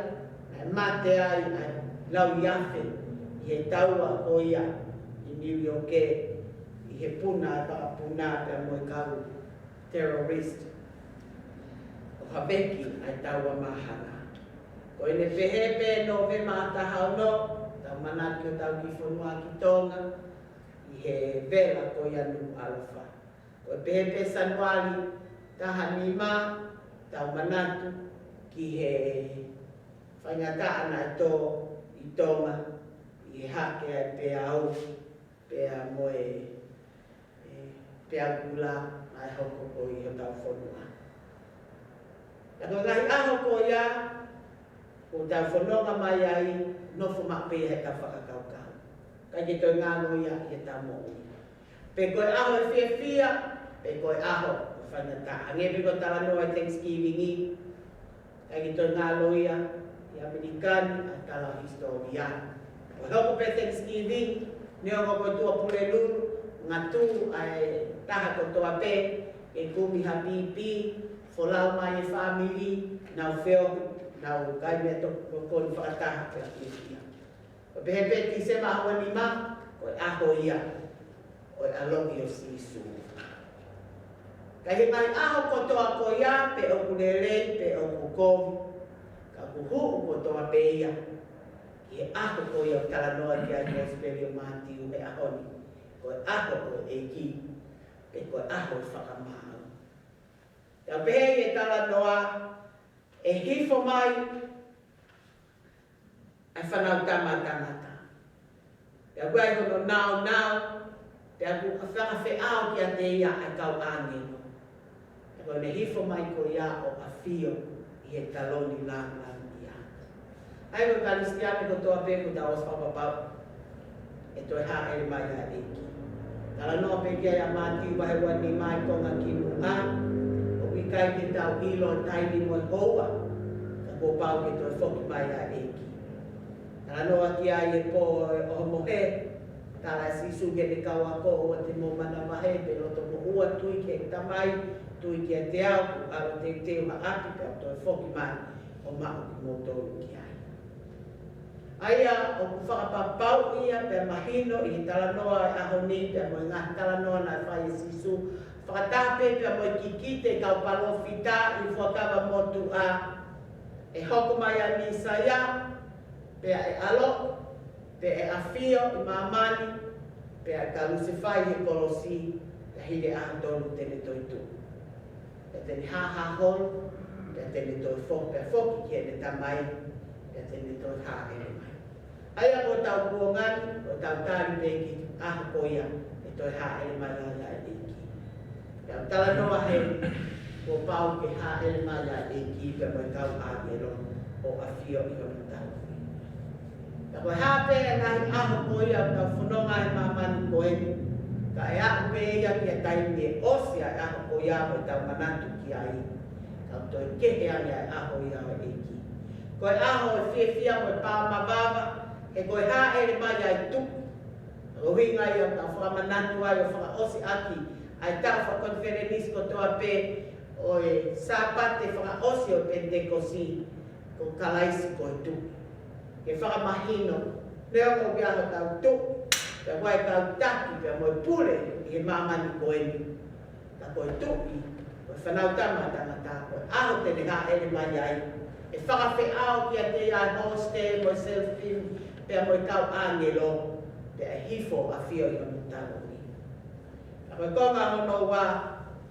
naʻe mate ai ʻa e lauiafe ʻi he taua ko ia ʻi New York, ʻi he puna, fakapuna pea mo e kau terrorist ʻo haveki ʻa e taua māhanga. ʻOku ne pehē pē Nōvema taha ono, tau manatu ki hotau kiʻi fonua ki Tonga, ʻi he vela ko ia Nukuʻalofa. ʻOku pehē pē Sānuali taha nima, tau manatu ki he faingataʻa naʻe tō ʻi Tonga, ʻi he hake ʻa e peau, pea mo e, e, peau kula naʻe hoko ko ē ʻi hotau fonua. Ka ko e ngaahi ʻaho ko ia ʻoku tau fononga mai ai, nofo maʻu pē ia heʻetau fakakaukau. ʻIkai ke toe ngalo ia ʻi heʻetau moʻui. Pe ko e ʻaho ʻo e fiefia, pe ko e ʻaho ʻo e faingataʻa. Hangē pē ko e talanoa ʻo e Thanksgiving ʻi ʻIkai ke toe ngalo ia ʻi ʻAmelika ni ʻa e tala ʻo e hisitōlia. ʻOku hoko pē Thanksgiving, neongo ko e Tuʻapulelulu, ngatu ʻa e taha kotoa pē, ke kumi ha pīpī, folau mai e fāmili, nau feohi, nau kai meʻatokoni fakataha pea fiefia. ʻOku pehē pē Tīsema ua nima, ko e ʻaho ia ʻo e ʻaloʻi ʻo Sīsū. Ka ʻi he ngaahi ʻaho kotoa ko ia, pe ʻoku lelei, pe ʻoku kovi, ka ʻoku hū kotoa pē ia ki he ʻaho ko ia ʻoku talanoa ki ai e Kosipeli ʻo Mātiu he ʻaho ni, ko e ʻaho ʻo e ʻEiki, pe ko e ʻaho ʻo e fakamaau. Pea pehē ʻe he talanoa, ʻe hifo mai ʻa e Fānautama ʻa Tangata. Pea ʻoku ʻi ai hono nāunau, pea ʻoku fakafeʻao kiate ia ʻa e kau ʻāngelo. Pea ʻoku ne hifo mai ko ia ʻo ʻafio ʻi he taloni lāngilangiʻia. ʻA ia ko e Kalisitiane kotoa pē ʻoku tau ʻosi fakapapau ʻe toe hāʻele mai ʻa e ʻEiki. Talanoa pē ki ai ʻa Mātiu vahe ua nima ʻi he konga kimuʻa, ʻoku ʻikai ke tau ʻilo e taimi mo e houa, ka kuo pau ke toe foki mai ʻa e ʻEiki. Talanoa ki ai e pō ʻo e ʻOhomohe, tala ʻe Sīsū ki heʻene kau ako, ʻoua te mou manavahē pe loto moʻua, tui ki he Tamai, tui kiate au, kuo u ʻalu ʻo teuteu ha ʻapi pea u toe foki mai ʻo maʻu kimoutolu ki ai. ʻA ia ʻoku fakapapauʻi ia pea mahino ʻi he talanoa ʻo e ʻaho ni pea mo e ngaahi talanoa naʻe fai ʻe Sīsū, fakataha pē pea mo e kikite ʻa e kau palōfita ʻi he Fuakava Motuʻa, ʻe hoko mai ʻa e Mīsaia, pea ʻe ʻaloʻi, pea ʻe ʻafio ʻi māmani, pea ʻe kalusefai he kolosi, pea hili e ʻaho tolu te ne toetuʻu. Pea te ne hāhā holo, pea te ne toe foki, pea foki ki heʻene Tamai, pea te ne toe hāʻele mai. ʻA ia ko hotau kuonga ni, ko hotau tali pē ki he ʻaho ko ia ʻe toe hāʻele mai ai ʻa e ʻEiki. Pea talanoa heni, kuo pau ke hāʻele mai ʻa e ʻEiki pea mo e kau ʻāngelo ʻo ʻafio ʻi hono tauhi. Ka ko e hā pē ʻa e ngaahi ʻaho ko ia ʻoku tau fononga ai he māmani ko eni, ka ʻe aʻu pē ia ki he taimi ʻe ʻosi ʻa e ʻaho ko ia ʻoku tau manatu ki ai, ka ʻoku toe kehe ange ʻa e ʻaho ia ʻo e ʻEiki. Ko e ʻaho ʻo e fiefia mo e pā mavava, he ko e hāʻele mai ʻa e Tuku. Ko e ʻuhinga ia ʻoku tau fakamanatu ai ʻo fakaʻosi ʻaki ʻa e taʻu fakakonifelenisi kotoa pē ʻo e Sāpate fakaʻosi ʻo e Penitekosi, ko Kalaisi ko e Tuku. ke fakamahino, neongo ʻoku ʻi ai hotau tuʻi, pea ʻoku ʻi ai e kau taki, pea mo e pule ʻi he māmani ko eni. Ka ko e tuʻi, ko e Fānautama ʻa Tangata, ko e ʻaho te ne hāʻele mai ai, ʻe fakafeʻao kiate ia ʻa e hooste mo e selefimi, pea mo e kau ʻāngelo, pea ʻe hifo ʻo ʻafio ʻi hono taloni. Ka ko e konga hono ua,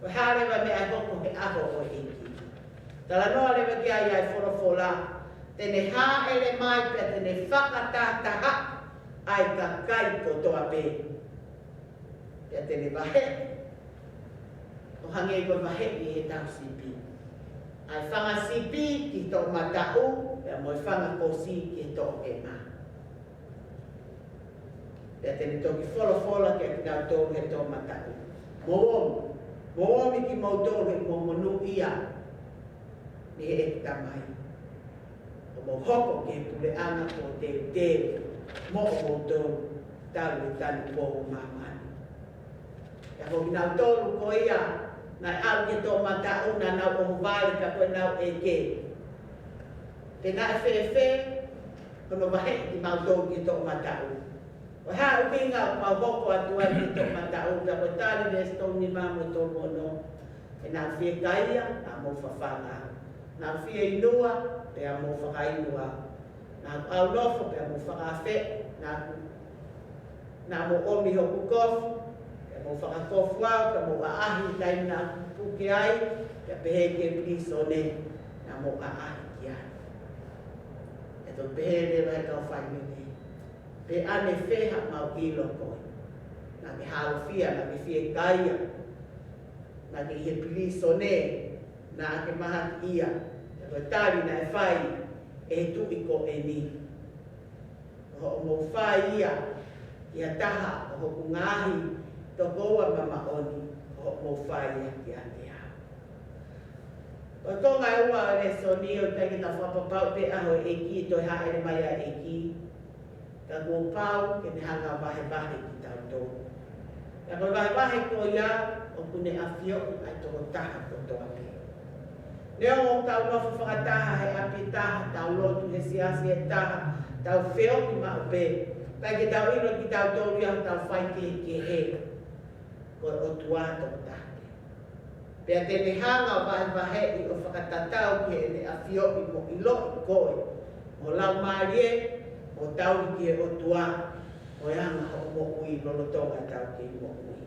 ko e hā leva e meʻa ʻe hoko he ʻaho ʻo e ʻEiki. Talanoa leva ki ai ʻa e folofola, te ne hāʻele mai pea te ne fakatahataha ʻa e kakai kotoa pē. Pea te ne vaheʻi, ʻo hangē ko e vaheʻi ʻe he tau sipi ʻa e fanga sipi ki he toʻomataʻu, pea mo e fanga kosi ki he toʻohema. Pea te ne toki folofola kiate kinautolu he toʻomataʻu, mou omi, mou omi kimoutolu ʻi hoʻomou monūʻia mei heʻeku Tamai, ʻo mou hoko ki he puleʻanga kuo teuteu moʻomoutolu talu e tanupou ʻo māmani. Pea ko kinautolu ko ia naʻe ʻalu ki he toʻomataʻu, naʻa nau ʻohovale, ka ko ʻenau ʻeke, pe naʻe fēfē hono vaheʻi kimautolu ki he toʻomataʻu? Ko e hā e ʻuhinga ʻoku mau hoko atu ai ki he toʻomataʻu? Pea ko e tali veesi tolu nima mo e tolu ono, he naʻa ku fiekaia, naʻa mou fafanga, naʻa ku fieinua, pea mou fakainu au, naʻa ku ʻaunofo, pea mou fakaafeʻi, naʻa ku, naʻa mou ʻomi hoku kofu, pea mou fakakofu au, pea mou ʻaʻahi he taimi naʻa ku puke ai, pea pehē ki he pilīsone, naʻa mou ʻaʻahi ki ai. ʻE toki pehē leva ʻe he kau fainene, pe ʻanefē haʻamau ʻilo koe? Naʻa ke hālofia, naʻa ke fiekaia, naʻa ke ʻi he pilīsone, naʻa ke mahakiʻia. Pea ko e tali naʻe fai ʻe he tuʻi ko eni, ko hoʻomou fai ia ki ha taha ʻo hoku ngaahi tokoua māʻoniʻoni, ko hoʻomou fai ia kiate au. Ko e konga ʻe ua ʻo e lēsoni, ʻoku ʻikai ke tau fakapapauʻi pe ʻaho e ʻEiki, toe hāʻele mai ʻa e ʻEiki. Ka kuo pau ke ne hanga ʻo vahevahe kitautolu. Ka ko e vahevahe ko ia, ʻoku ne ʻafioʻi ʻa e tokotaha kotoa pē. Neongo ʻoku tau nofo fakataha he ʻapi ʻe taha, tau lotu he siasi ʻe taha, tau feohi maʻu pē, ʻikai ke tau ʻilo kitautolu ia ʻi hotau faikehekehe. Ko e ʻOtua tokotaha pē. Pea te ne hanga ʻo vahevaheʻi ʻo fakatatau ki heʻene ʻafioʻi mo ʻiloʻi koe, mo e laumālie, mo tauhi ki he ʻOtua, mo e anga hoʻo moʻui lolotonga ʻetau kei moʻui.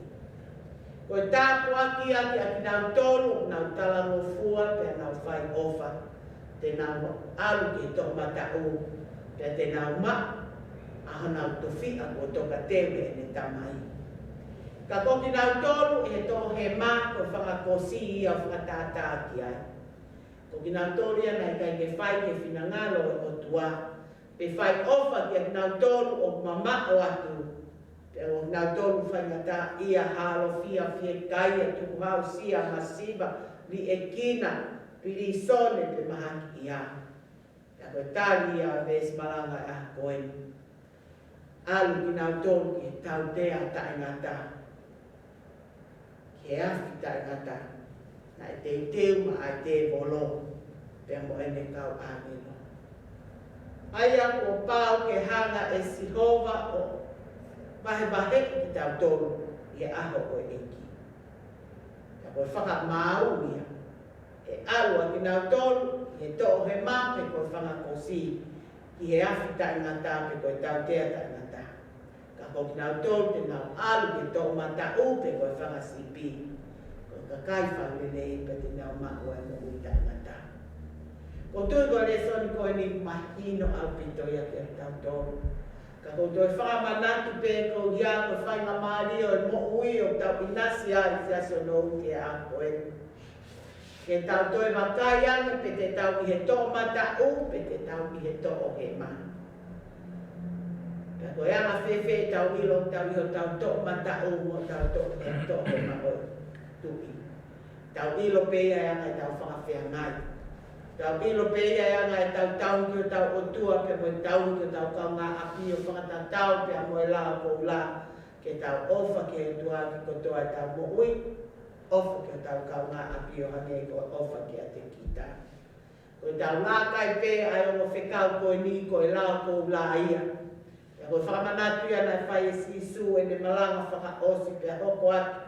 Ko e tāpuaki ia kiate kinautolu ʻoku nau talangofua pea nau fai ʻofa, te nau ʻalu ki he toʻomataʻu, pea te nau maʻu ʻa honau tofiʻa kuo tokateu ʻe heʻene Tamai. Ka ko kinautolu ʻi he toʻohema, ko e fanga kosi ia ʻoku fakatātā ki ai. Ko kinautolu ia naʻe ʻikai ke fai ki he finangalo ʻo e ʻOtua, pe fai ʻofa kiate kinautolu ʻoku mamaʻo atu. Pea ko kinautolu faingataʻaʻia, hālofia, fiekaia, tukuhausia, masiva, liʻekina, pilīsone, pe mahakiʻia. Pea ko e tali ia ʻo e veesi malanga ʻo e ʻaho ko eni. ʻAlu kinautolu ki he tautea taʻengata, ki he afi taʻengata, naʻe teuteu maʻa e tēvolo pea mo ʻene kau ʻāngelo. ʻA ia kuo pau ke hanga ʻe Sihova ʻo vahevaheʻi kitautolu ʻi he ʻaho ʻo e ʻEiki. Ka ko e fakamaau ia, ʻe ʻalu ʻa kinautolu ʻi he toʻohema pe ko e fanga kosi ki he afi taʻengata pe ko e tautea taʻengata. Ka ko kinautolu te nau ʻalu ki he toʻomataʻu pe ko e fanga sipi, ko e kakai fakalelei, pea te nau maʻu ʻa e moʻui taʻengata. ʻOku ou tui ko e lēsoni ko eni mahino ʻaupito ia kiate kitautolu. Ka ʻoku ou toe fakamanatu pē ko ia ko e faingamālie ʻo e moʻui ʻoku tau ʻinasi ai he siasi ʻo e ʻaho ko eni. Ke tau toe vakai ange pe te tau ʻi he toʻomataʻu, pe te tau ʻi he toʻohema. Pea ko e anga fēfē ʻetau ʻilo ʻoku tau ʻi hotau toʻomataʻu mo hotau toʻo-, toʻohema ʻo e tuʻi? Tau ʻilo pē ia ʻi he anga ʻetau fakafeangai. Tau ʻilo pē ia ʻi he anga ʻetau tauhi ki hotau ʻOtua pea mo e tauhi ki hotau kaungāʻapi ʻo fakatatau pea mo e lao koula. Ke tau ʻofa ki he ʻOtua ʻaki kotoa ʻetau moʻui, ʻofa ki hotau kaungāʻapi ʻo hangē ko e ʻofa kiate kita. Ko Ko ʻetau laka ai pē ʻa e ongo fekau ko eni ko e lao koula ia. Pea ko e fakamanatu ia naʻe fai ʻe Sīsū ʻene malanga fakaʻosi pea hoko atu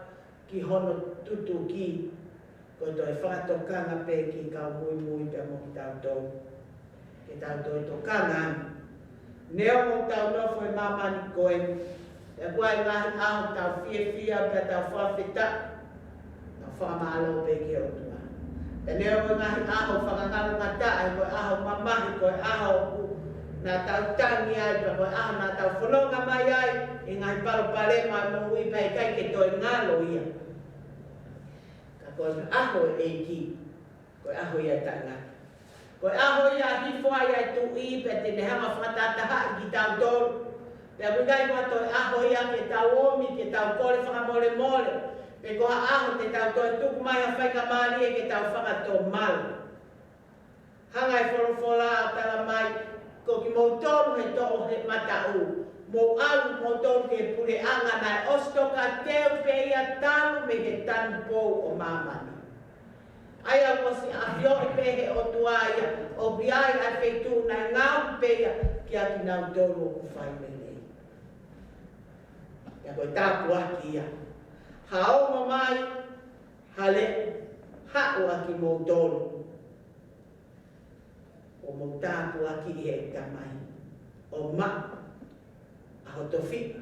ki hono tutuki. Ko e toe fakatokanga pē ki he kau muimui pea mo kitautolu. Ke tau toe tokanga ange. Neongo ʻetau nofo he māmani ko eni, pea ʻoku ʻi ai e ngaahi ʻaho ʻoku tau fiefia pea tau fakafetaʻi, tau fakamālō pē ki he ʻOtua. Pea neongo e ngaahi ʻaho fakangalongataʻa, ko e ʻaho mamahi, ko e ʻaho ʻoku naʻa tau tangi ai, pea ko e ʻaho naʻa tau fononga mai ai ʻi he ngaahi palopalema ʻo e moʻui pea ʻikai ke toe ngalo ia. Ka ko e ʻaho ʻo e ʻEiki, ko e ʻaho ia ʻo e taʻengata. Ko e ʻaho ia ʻe hifo ai ʻa e Tuʻi pea te ne hanga ʻo fakatahatahaʻi kitautolu. Pea ʻoku ʻikai ko ha toe ʻaho ia ke tau omi, ke tau kole fakamolemole. Pe ko ha ʻaho te tau toe tuku mai ha faingamālie ke tau fakatomala. Hanga ʻe he folofola ʻo talamai, ko kimoutolu he toʻo he mataʻu, mou ʻalu moutolu ki he puleʻanga naʻe ʻosi tokateu pē ia talu mei he tanupou ʻo māmani. ʻA ia kuo ʻosi ʻafioʻi pē ʻe he ʻOtua ia, ʻoku ʻi ai ʻa e feituʻu naʻe ngaohi pē ia kiate kinautolu ʻoku fai lelei. Pea ko e tāpuaki ia. Haʻu mai, hale, haʻu ʻa kimoutolu ʻoku mou tāpuakiʻi ʻe he Tamai, ʻo maʻu ʻa hoto fiʻa.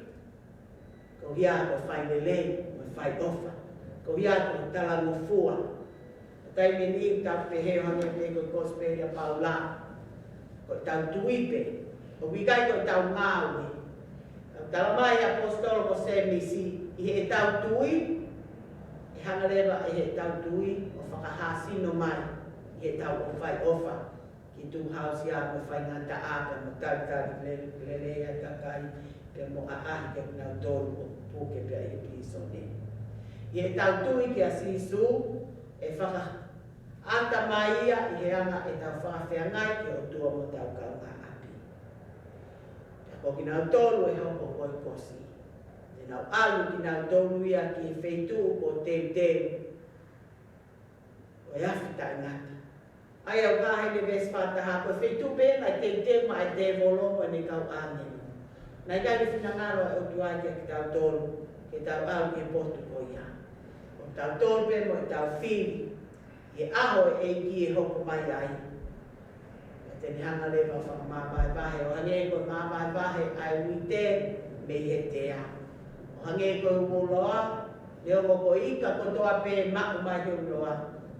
Ko ia ko e fai lelei, mo e fai ʻofa. Ko ia ko e talangofua. Ko e taimi ni ʻoku tau pehē ʻo hangē pē ko e kosipeli ʻa Paula. Ko ʻetau tui pē. ʻOku ʻikai ko ʻetau ngāue. Tau talamai ʻe he ʻaposetolo ko Sēmisi, ʻi heʻetau tui, ʻe hanga leva ʻe heʻetau tui ʻo fakahāsino mai ʻi heʻetau fai ʻofa ki he tuʻu hausia mo e faingataʻa pea mo e talitali lele, lelei ʻa e kakai pea mo ʻaʻahi kinautolu ʻoku puke pea ʻi he pilīsone. ʻI heʻetau tui kia Sīsū, ʻe fakaʻata mai ia ʻi he anga ʻetau fakafeangai ki he ʻOtua mo hotau kaungāʻapi. Pea ko kinautolu ʻe hoko ko e kosi. Te nau ʻalu kinautolu ia ki he feituʻu kuo teuteu ʻo e afi taʻengata. ʻA ia ʻoku hā he veesi fā taha, ko e feituʻu pē naʻe teuteu maʻa e tēvolo mo ʻene kau ʻāngelo. Naʻe ʻikai ke finangalo ʻa e ʻOtua kiate kitautolu ke tau ʻalu ki he potu ko ia. Ko kitautolu pē mo ʻetau fili ʻi he ʻaho ʻo e ʻEiki ʻe hoko mai ai. Pea te ne hanga leva ʻo fakamavahevahe, ʻo hangē ko e mavahevahe ʻa e uite mei he tea. ʻO hangē ko e uloa, neongo ko e ika kotoa pē ʻe maʻu mai he uloa,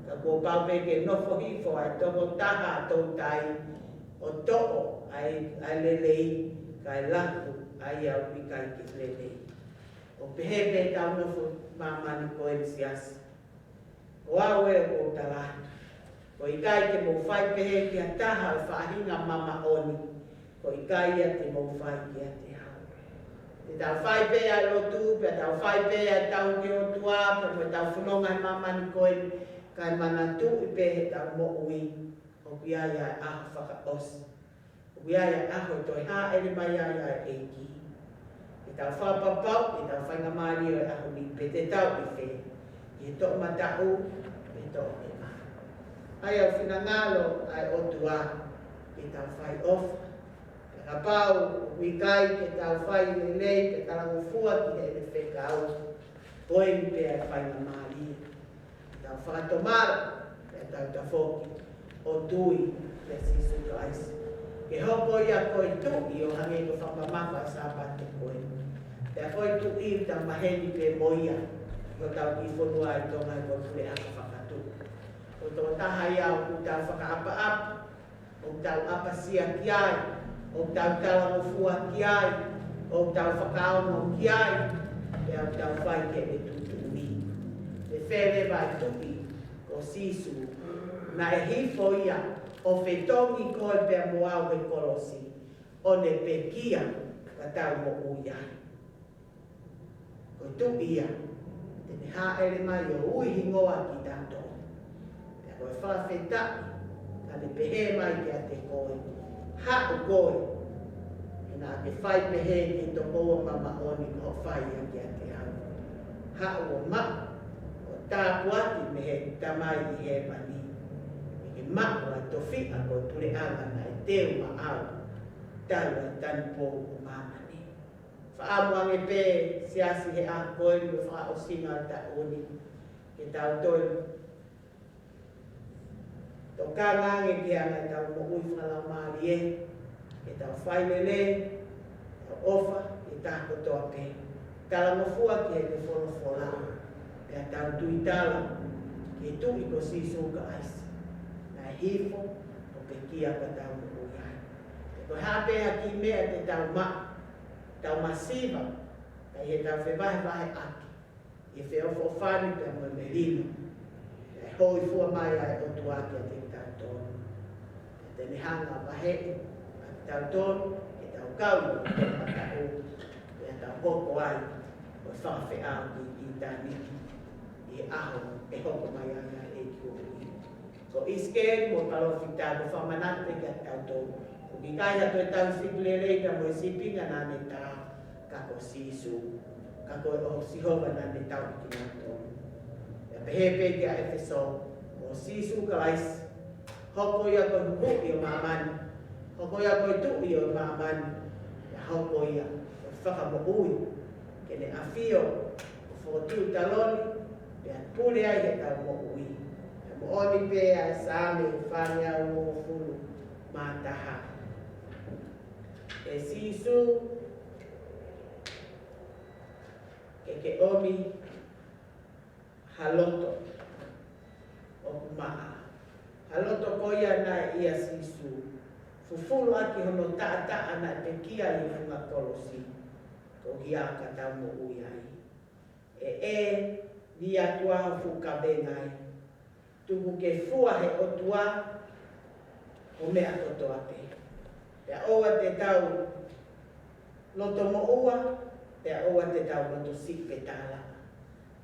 ka kuo pau pē ke nofo hifo ʻa e tokotaha toutai, ʻo toʻo ʻa e, ʻa e lelei, kae laku ʻa ia ʻoku ʻikai ke lelei. ʻOku pehē pē ʻetau nofo māmani ko eni, siasi. Ko au ē ʻoku ou tala atu, ko e ʻikai ke mou fai pehē ki ha taha ʻo e faʻahinga mamaʻo ni, ko e ʻikai ia te mou fai kiate au. Te tau fai pē ʻa e lotu, pea tau fai pē ʻa e tauhi ʻOtua, pea mo ʻetau fononga he māmani ko eni, kae manatuʻi pē heʻetau moʻui, ʻoku ʻi ai ʻa e ʻaho fakaʻosi. ʻOku ʻi ai ʻa e ʻaho ʻe toe hāʻele mai ai ʻa e ʻEiki. Te tau fakapapauʻi ʻetau faingamālie ʻo e ʻaho ni, pe te tau ʻi fē, ʻi he toʻomataʻu pe toʻohema. ʻA ia ʻoku finangalo ʻa e ʻOtua ke tau fai ʻofa. Pea kapau ʻoku ʻikai ke tau fai lelei pe talangofua ki heʻene fekau, ko eni pē ʻa e faingamālie. Tau fakatomala, pea tau tafoki ʻo tui kia Sīsū Kalaisi. Ke hoko ia ko e Tuʻi ʻo hangē ko e fakamamafa ʻa e Sāpate ko eni. Pea ko e Tuʻi ʻoku tau maheni pē mo ia, ʻi hotau kiʻi fonua ʻi Tonga he ko e puleʻanga fakatupu. Ko e tokotaha ia ʻoku tau fakaʻapaʻapa, ʻoku tau ʻapasia ki ai, ʻoku tau talangofua ki ai, ʻoku tau fakaongo ki ai, pea ʻoku tau fai ki heʻene tuʻutuʻuni. Te fele vai Tuʻi ko Sīsū, naʻe hifo ia ʻo fetongi koe pea mo au he kolosi, ʻo ne pekia ka tau moʻui ai. Ko e Tuʻi ia, te ne hāʻele mai ʻo ui hingoa kitautolu. Pea ko e fakafetaʻi, ka ne pehē mai kiate koe, haʻu koe, he naʻa ke fai pehē ki he tokoua mamaʻo ni ko hoʻo fai ia kiate au. Haʻu ʻo maʻu, ʻo tāpuaki mei he Tamai ʻi hēvani. ʻI he ke maʻu ʻa e tofiʻa ko e puleʻanga naʻe teu maʻau talu ʻa e tanupou ʻo māmani. Fakaʻamu ange pē Siasi he ʻaho ko eni ʻo fakaʻosinga ʻo e taʻu ni, ke tau toe tokanga ange ki he anga ʻetau moʻui fakalaumālie, ke tau fai lelei, tau ʻofa ki he taha kotoa pē, talangofua ki heʻene folofola, pea tau tuitala ki he Tuʻi ko Sīsū Kalaisi, naʻe hifo ʻo pekia pea tau moʻui ai. Pea ko e hā pē ha kiʻi meʻa te tau maʻu, tau masiva, kae ʻi heʻetau fevahevaheʻaki ʻi he feʻofoʻofani pea mo e melino, ʻe hōifua mai ʻa e ʻOtua kiate kitautolu. Pea te ne hanga ʻo vaheʻi ʻa kitautolu, ke tau kau ʻi he toʻomataʻu, pea tau hoko ai ko e fakafeʻao ki ʻitāniti, ʻi he ʻaho ʻe hoko mai ai ʻa e ʻEiki ko ia. Ko ʻIsikeli mo e palōfita, ko e fakamanatu pē kiate kitautolu, ʻoku ʻikai ha toe tauhi sipi lelei pea mo e sīpinga naʻa ne tā, ka ko Sīsū, ka ko e ʻOtua Sihova naʻa ne tauhi kinautolu. Pea pehē pē kia ʻEfesō, ko Sīsū Kalaisi, hoko ia ko e Huhuʻi ʻo māmani, hoko ia ko e Tuʻi ʻo māmani, pea hoko ia ko e Fakamoʻui, ke ne ʻafio ʻo fokotuʻu taloni, pea pule ai heʻetau moʻui. Pea moʻoni pē ʻa e Saame fāngeau uofulu mā taha. ʻE Sīsū, ke ke ʻomi ha loto ʻoku maʻa. Ha loto ko ia naʻe ʻia Sīsū, fufulu ʻaki hono taʻataʻa naʻe pekia ʻi he funga kolosi, koeʻuhi ka tau moʻui ai. ʻE ʻe, lī atu ʻa ho fuʻu kavenga ē. Tuku ke fua ʻe he ʻOtua ho meʻa kotoa pē. Pea ʻoua te tau loto moʻua, pea ʻoua te tau loto siʻi pe tālaʻa.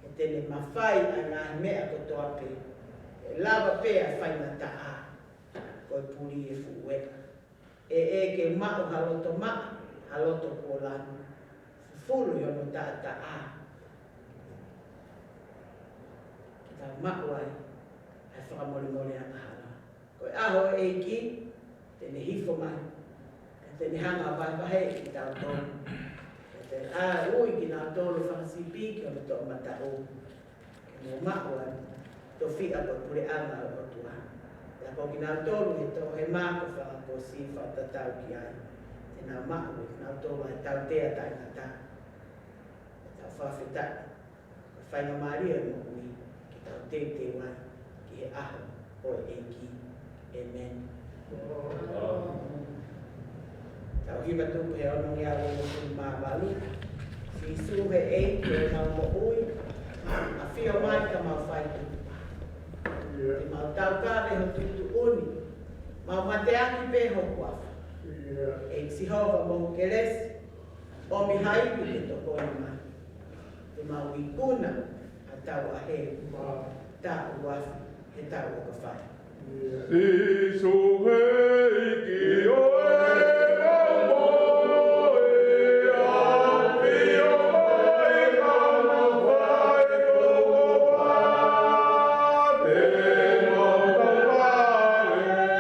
He te ne mafai ʻa e ngaahi meʻa kotoa pē. ʻE lava pē ʻa e faingataʻa ko e puli ʻe fuʻu ē. ʻE ʻe ke maʻu ha loto maʻa, ha loto kuo lanu, fufulu ʻi hono taʻataʻa, ke tau maʻu ai ʻa e fakamolemole angahala. Ko e ʻaho ʻo e ʻEiki, te ne hifo mai, ka te ne hanga ʻo vahevaheʻi kitautolu. Ka te ʻai ui kinautolu fakasipi ki hono toʻomataʻu, ke nau maʻu ʻa e tofiʻa ko e puleʻanga ʻo e ʻOtua. Pea ko kinautolu he toʻohema ko e fakakosi fakatatau ki ai, te nau maʻu ʻe kinautolu ʻa e tautea taʻengata. Pea tau fakafetaʻi, ko e faingamālie ʻo e moʻui, ke tau teuteu ai ki he ʻaho ʻo e ʻEiki. ʻĒmeni. Tau hiva tupu he ono ngeau uofulu mā valu. Sīsū he ʻEiki ʻo ʻemau moʻui, ʻafio mai ka mau fai tupu. Te mau taukave ho tuʻutuʻuni, mau mateaki pē ho huafa. ʻEiki Sihova mo ho kelesi, ʻomi ha ivi ke tokoni mai. Te mau ikuna ʻa e tauʻahe, tauʻafe, he tau ʻoka fai. Sīsū he ʻEiki ʻo ʻemau moʻui, ʻafio mai ka mau fai tupu. Te mau taukave ho tuʻutuʻuni,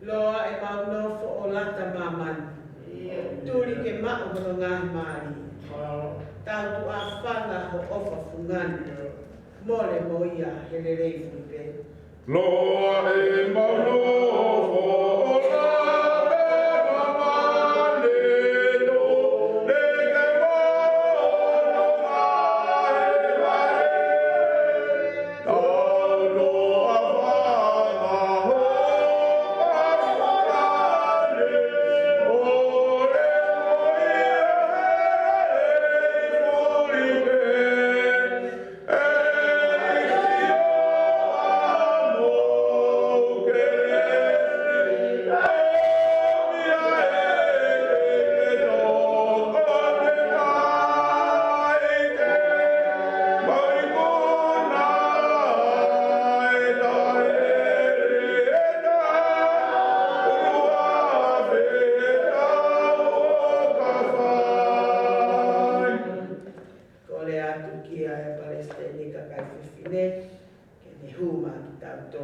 Loa ʻemau nofo ʻo lata māmani, tuli ke maʻu hono ngaahi mālie. Tau tuʻa fanga ho ʻofa fungani, mole mo ia he lelei fuli pē. Loa ʻemau nofo ʻo lata māmani, tuli ke maʻu hono ngaahi mālie. Tau tuʻa fanga ho ʻofa fungani, mole mo ia he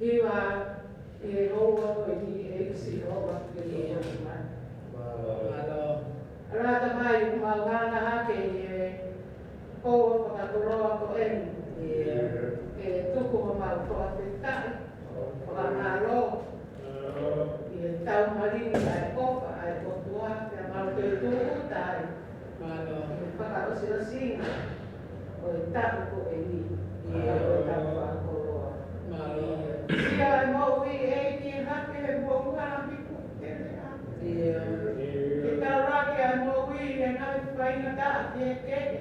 Hiva ʻi he houa ko eni ʻEiki Sihova ke ʻiate kimautolu. Mālō. Mālō. Ala Tamai, ʻoku mau hanga hake ʻi he houa fakakoloa ko eni. ʻIo. Ke tuku homau fakafetaʻi, fakamālō. ʻI he taumalingi ʻa e ʻofa ʻa e ʻOtua, pea mau toe tūʻuta ai. Mālō. ʻI he fakaʻosiʻosinga ʻo e taʻu ko eni. ʻIo. Ko e taʻu fakakoloa. Mālō. Sio ʻa e moʻui ʻEiki hake he moʻunga miku tele ʻa. ʻIo. Ke taulaki ʻa e moʻui he ngaahi faingataʻa kehekehe.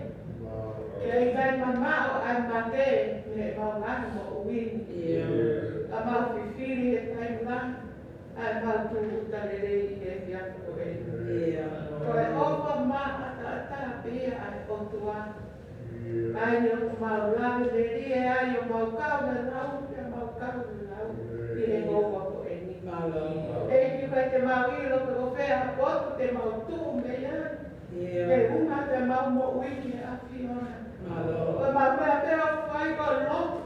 Ke ʻikai mamaʻo ʻa e mate mei heʻemau ngaahi moʻui. ʻIo. Ka mau fifili he taimi lahi ʻa ʻemau tūʻuta lelei ʻi he efiafi ko eni. ʻIo. Ko e ʻofa maʻataʻatā pē ia ʻa e ʻOtua. ʻA ia ʻoku mau lave lelei ai ʻo mau kau he lau, pea mau kau he lau ʻi he houa ko eni. Mālō. ʻEiki, ʻikai te mau ʻilo pe ko fē ha potu te mau tuʻu mei ai. ʻIo. Ke hū mai ʻemau moʻui ki he ʻAfiona. Mālō. Ko ʻemau meʻa pē ʻoku fai ko e lotu.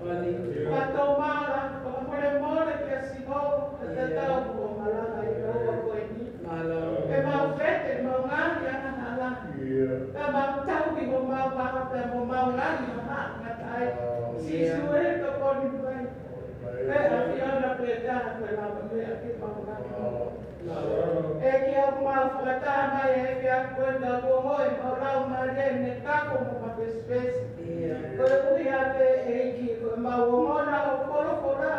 Mālō. Ka tau mala, fakamolemole kia Sihova, ka tatau mo e malanga ʻi he houa ko eni. Mālō. ʻEmau vete ʻemau ngaahi angahala. ʻIo. Pea mau tauhi homau maʻa, pea mo homau ngaahi maʻa ngata ai. ʻIo. Sīsū ē, tokoni mai. Pea ʻAfiona pē taha ko e lavameʻa ke mau ngaahi. ʻEiki, ʻoku mau fakataha mai he efiafi ko eni, kuo moʻui ʻemau laumālie ne kako mo mapesipesi. ʻIo. Koeʻuhi pē ʻEiki, ko ʻemau ongona hoʻo folofola.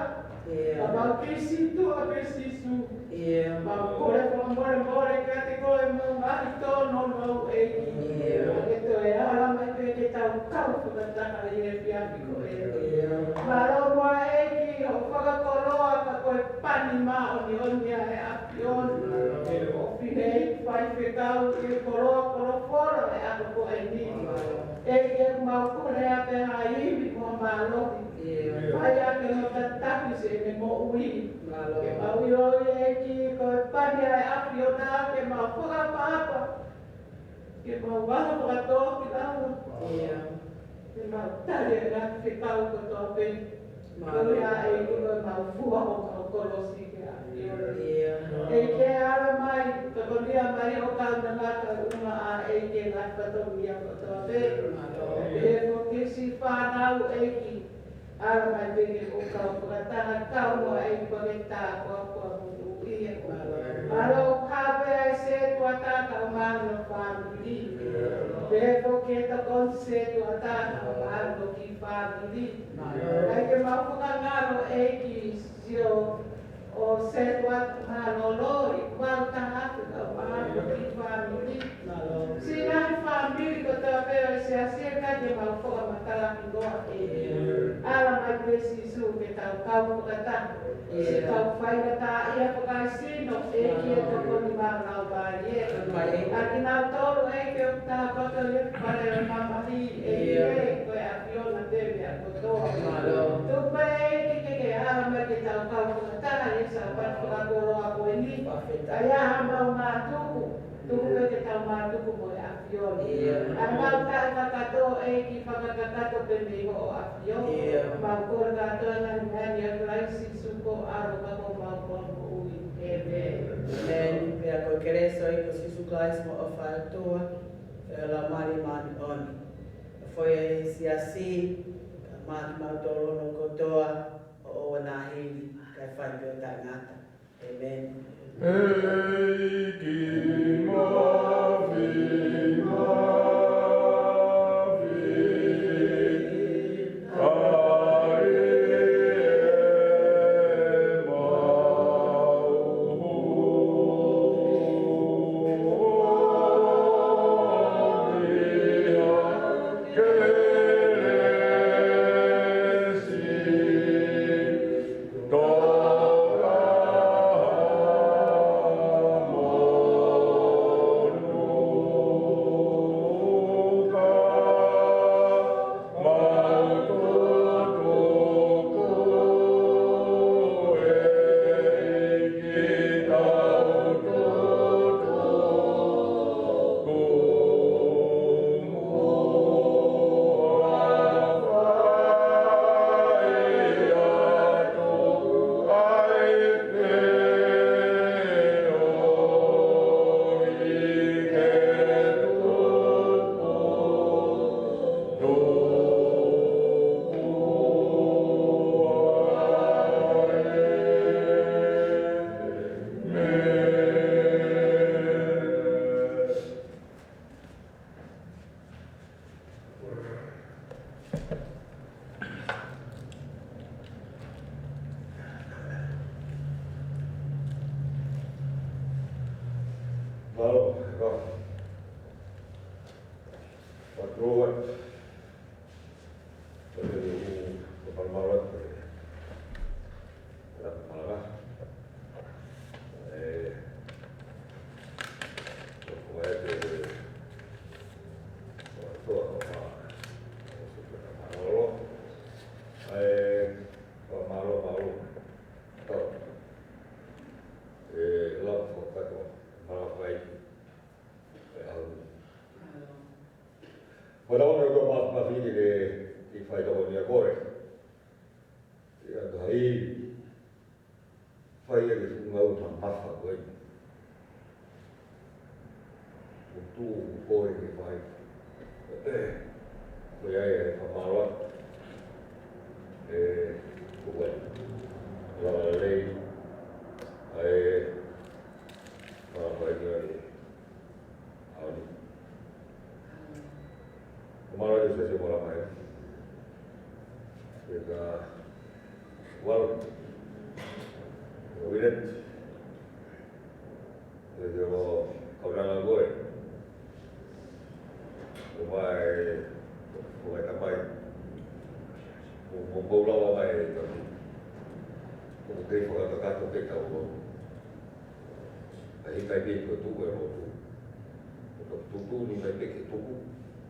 ʻIo. Ka mau kei situʻa pē Sīsū. ʻIo. Mau kole fakamolemole kiate koe ʻemau ngaahi tōnounou ʻEiki. ʻIo. Ke toe ala mai pē ke tau kau fakataha ʻi he efiafi ko eni. ʻIo. Mālō muʻa ʻEiki hoʻo fakakoloa ka ko e pani māʻoniʻoni ʻa e ʻAfiona. ʻO fine faifekau ʻi he koloa folofola ʻa e ʻaho ko eni. ʻEiki, ʻoku mau kole atu ha ivi mo ha mālohi. Fai ʻaki hono tataki siʻene moʻui. Ke mau ʻiloʻi ʻEiki ko e pani ʻa e ʻAfiona ke mau fakaʻapaʻapa. Ke mau ʻalu fakatōkilalo. ʻIo. Ke mau tali ʻa e ngaahi fekau kotoa pē. Mālō. Koeʻuhi ʻEiki ko ʻemau fua hoʻo kau kolosi ke ʻAfiona. ʻIo. ʻEiki, ala mai, tokonia mai hoʻo kaunanga kae ʻumaʻā ʻEiki ngaahi fatongia kotoa pē. Mālō. Pehē foki siʻi fānau ʻEiki. Ala mai pē ke ʻoua ʻe kau fakataha kau mo ʻEiki pea ke tāpuakiʻi mo tuʻia. Mālō. Ka pehē ʻa e sētuata kae ʻumaʻā hono fāmili. Pehē foki e tokoni sētuata kae ʻumaʻā hono kiʻi fāmili. ʻAi ke mau fakangalo ʻEiki siʻo ʻo sētuata mālōlō ʻi Kuala Tahafe kae ʻumaʻā hono kiʻi fāmili. Siʻi ngaahi fāmili kotoa pē ʻo e siasi ʻe ʻikai ke mau fakamatala ki koe ē. Ala mai pē Sīsū ke tau kau fakataha. Siʻi kau faingataʻaʻia fakaesino ʻEiki ʻe tokoni mai ʻa e Laumālie. ʻA kinautolu ʻEiki ʻoku tākoto ʻi he fale ʻo e mamahi ʻEiki ē, ko e ʻAfiona pē meʻa kotoa. Tuku pē ʻEiki ke ke ala mai ke tau kau fakataha ʻi he Sāpate fakakoloa ko eni. ʻA ia ʻa mau mātuku, tuku pē ke tau mātuku mo e ʻAfiona. ʻA mau taʻe kakato ʻEiki, fakakakato pē mei hoʻo ʻAfiona. Mau kole kātoa ʻa e ngaahi meʻa ni ʻia Kalaisi Sīsū ko e ʻAlo ka ko homau Fakamoʻui. ʻĒmeni. ʻĒmeni. Pea ko e kelesi ʻa e ʻEiki ko Sīsū Kalaisi mo e ʻofa ʻa e ʻOtua, pea mo e Laumālie Māʻoniʻoni, ʻofa ia ʻa e Siasi, kae ʻumaʻā kimautolu hono kotoa, ʻo ʻoua naʻa hili, kae fai pē ʻo taʻengata. ʻĒmeni. ʻEiki mafimafi, ʻa ia ʻoku mau ʻomi ʻa e kelesi. Mālō, mālō. Mālō. Mālō. Mālō. Mālō. Mālō. ʻE, ko e te, ko e toa, ko e ma-, ko e super na mālō. ʻE, ko e mālō, mālō. Tau. ʻE, lava fakataha, mālō fai. ʻE, au. Ko e lava me ko ma, ma fini le, i fai tau ni a kore. Ia ka i fai e funga u ma mafa ko e. Ko tu ko e ke fai. Ko ia e fakamālō. ʻE, ko e. Lava lei. ʻE, ma fai ke ai. ʻAoni. ʻO mālō e sese mora mai. Ke ka walo. ʻO Willet. Ke ke o kaunanga koe. ʻO mai, ʻo mai tamai. ʻO, ʻo, ʻo lava mai e tau. ʻO kei fakakakato ke tau lotu. ʻA e kai pē ko e tuku e lotu. Ko e tuku ni mai pē ke tuku,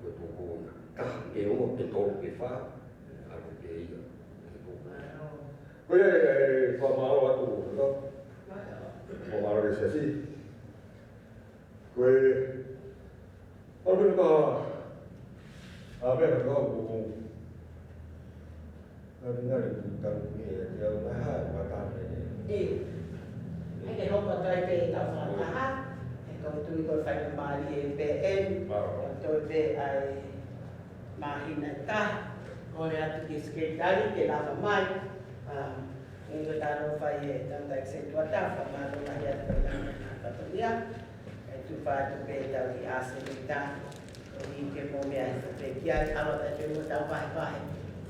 ko e tuku ia. Taha pe ua pe tolu pe fā, ʻa ko pē ia. Ko ia e, e, fakamālō atu, no? Fakamālō ke sesi. Ko e, ʻalu pē ka, ʻa pē ka, ko, ko, Ngari, ngari, ko e tau ni e te au mai ha, ma ta me. ʻE. ʻE ke hoko atu ai pē ʻetau fakataha, ʻe tau tui ko e faingamālie pē eni, ʻe tau pē ʻai māhina ʻe taha, kole atu ki he sekelitali ke lava mai, ʻa, ʻe ko e talo fai e tau tai se tua ta, fakamālō lahi atu ki he tau fatongia. ʻE tufa atu pē tau ki ʻAsenita, ʻo uike mo e meʻa ʻe fai pē ki ai, ʻalu atu pē mo tau vahevahe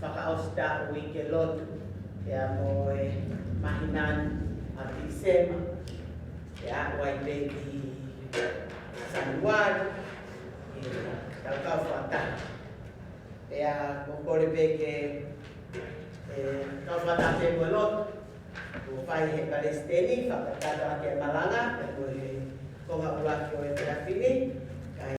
fakaʻosi ʻetau uike lotu, pea mo e māhina ni ʻa Tīsema, pea aʻu ai pē ki Sānuali, ʻe tau kau fakataha. ʻIo, ʻoku ou kole pē ke, ē, kau fakataha mo e lotu. ʻOku fai ʻe he palesiteni, fakataha ki he malanga, pea mo e konga ʻuluaki ʻo e efiafi ni.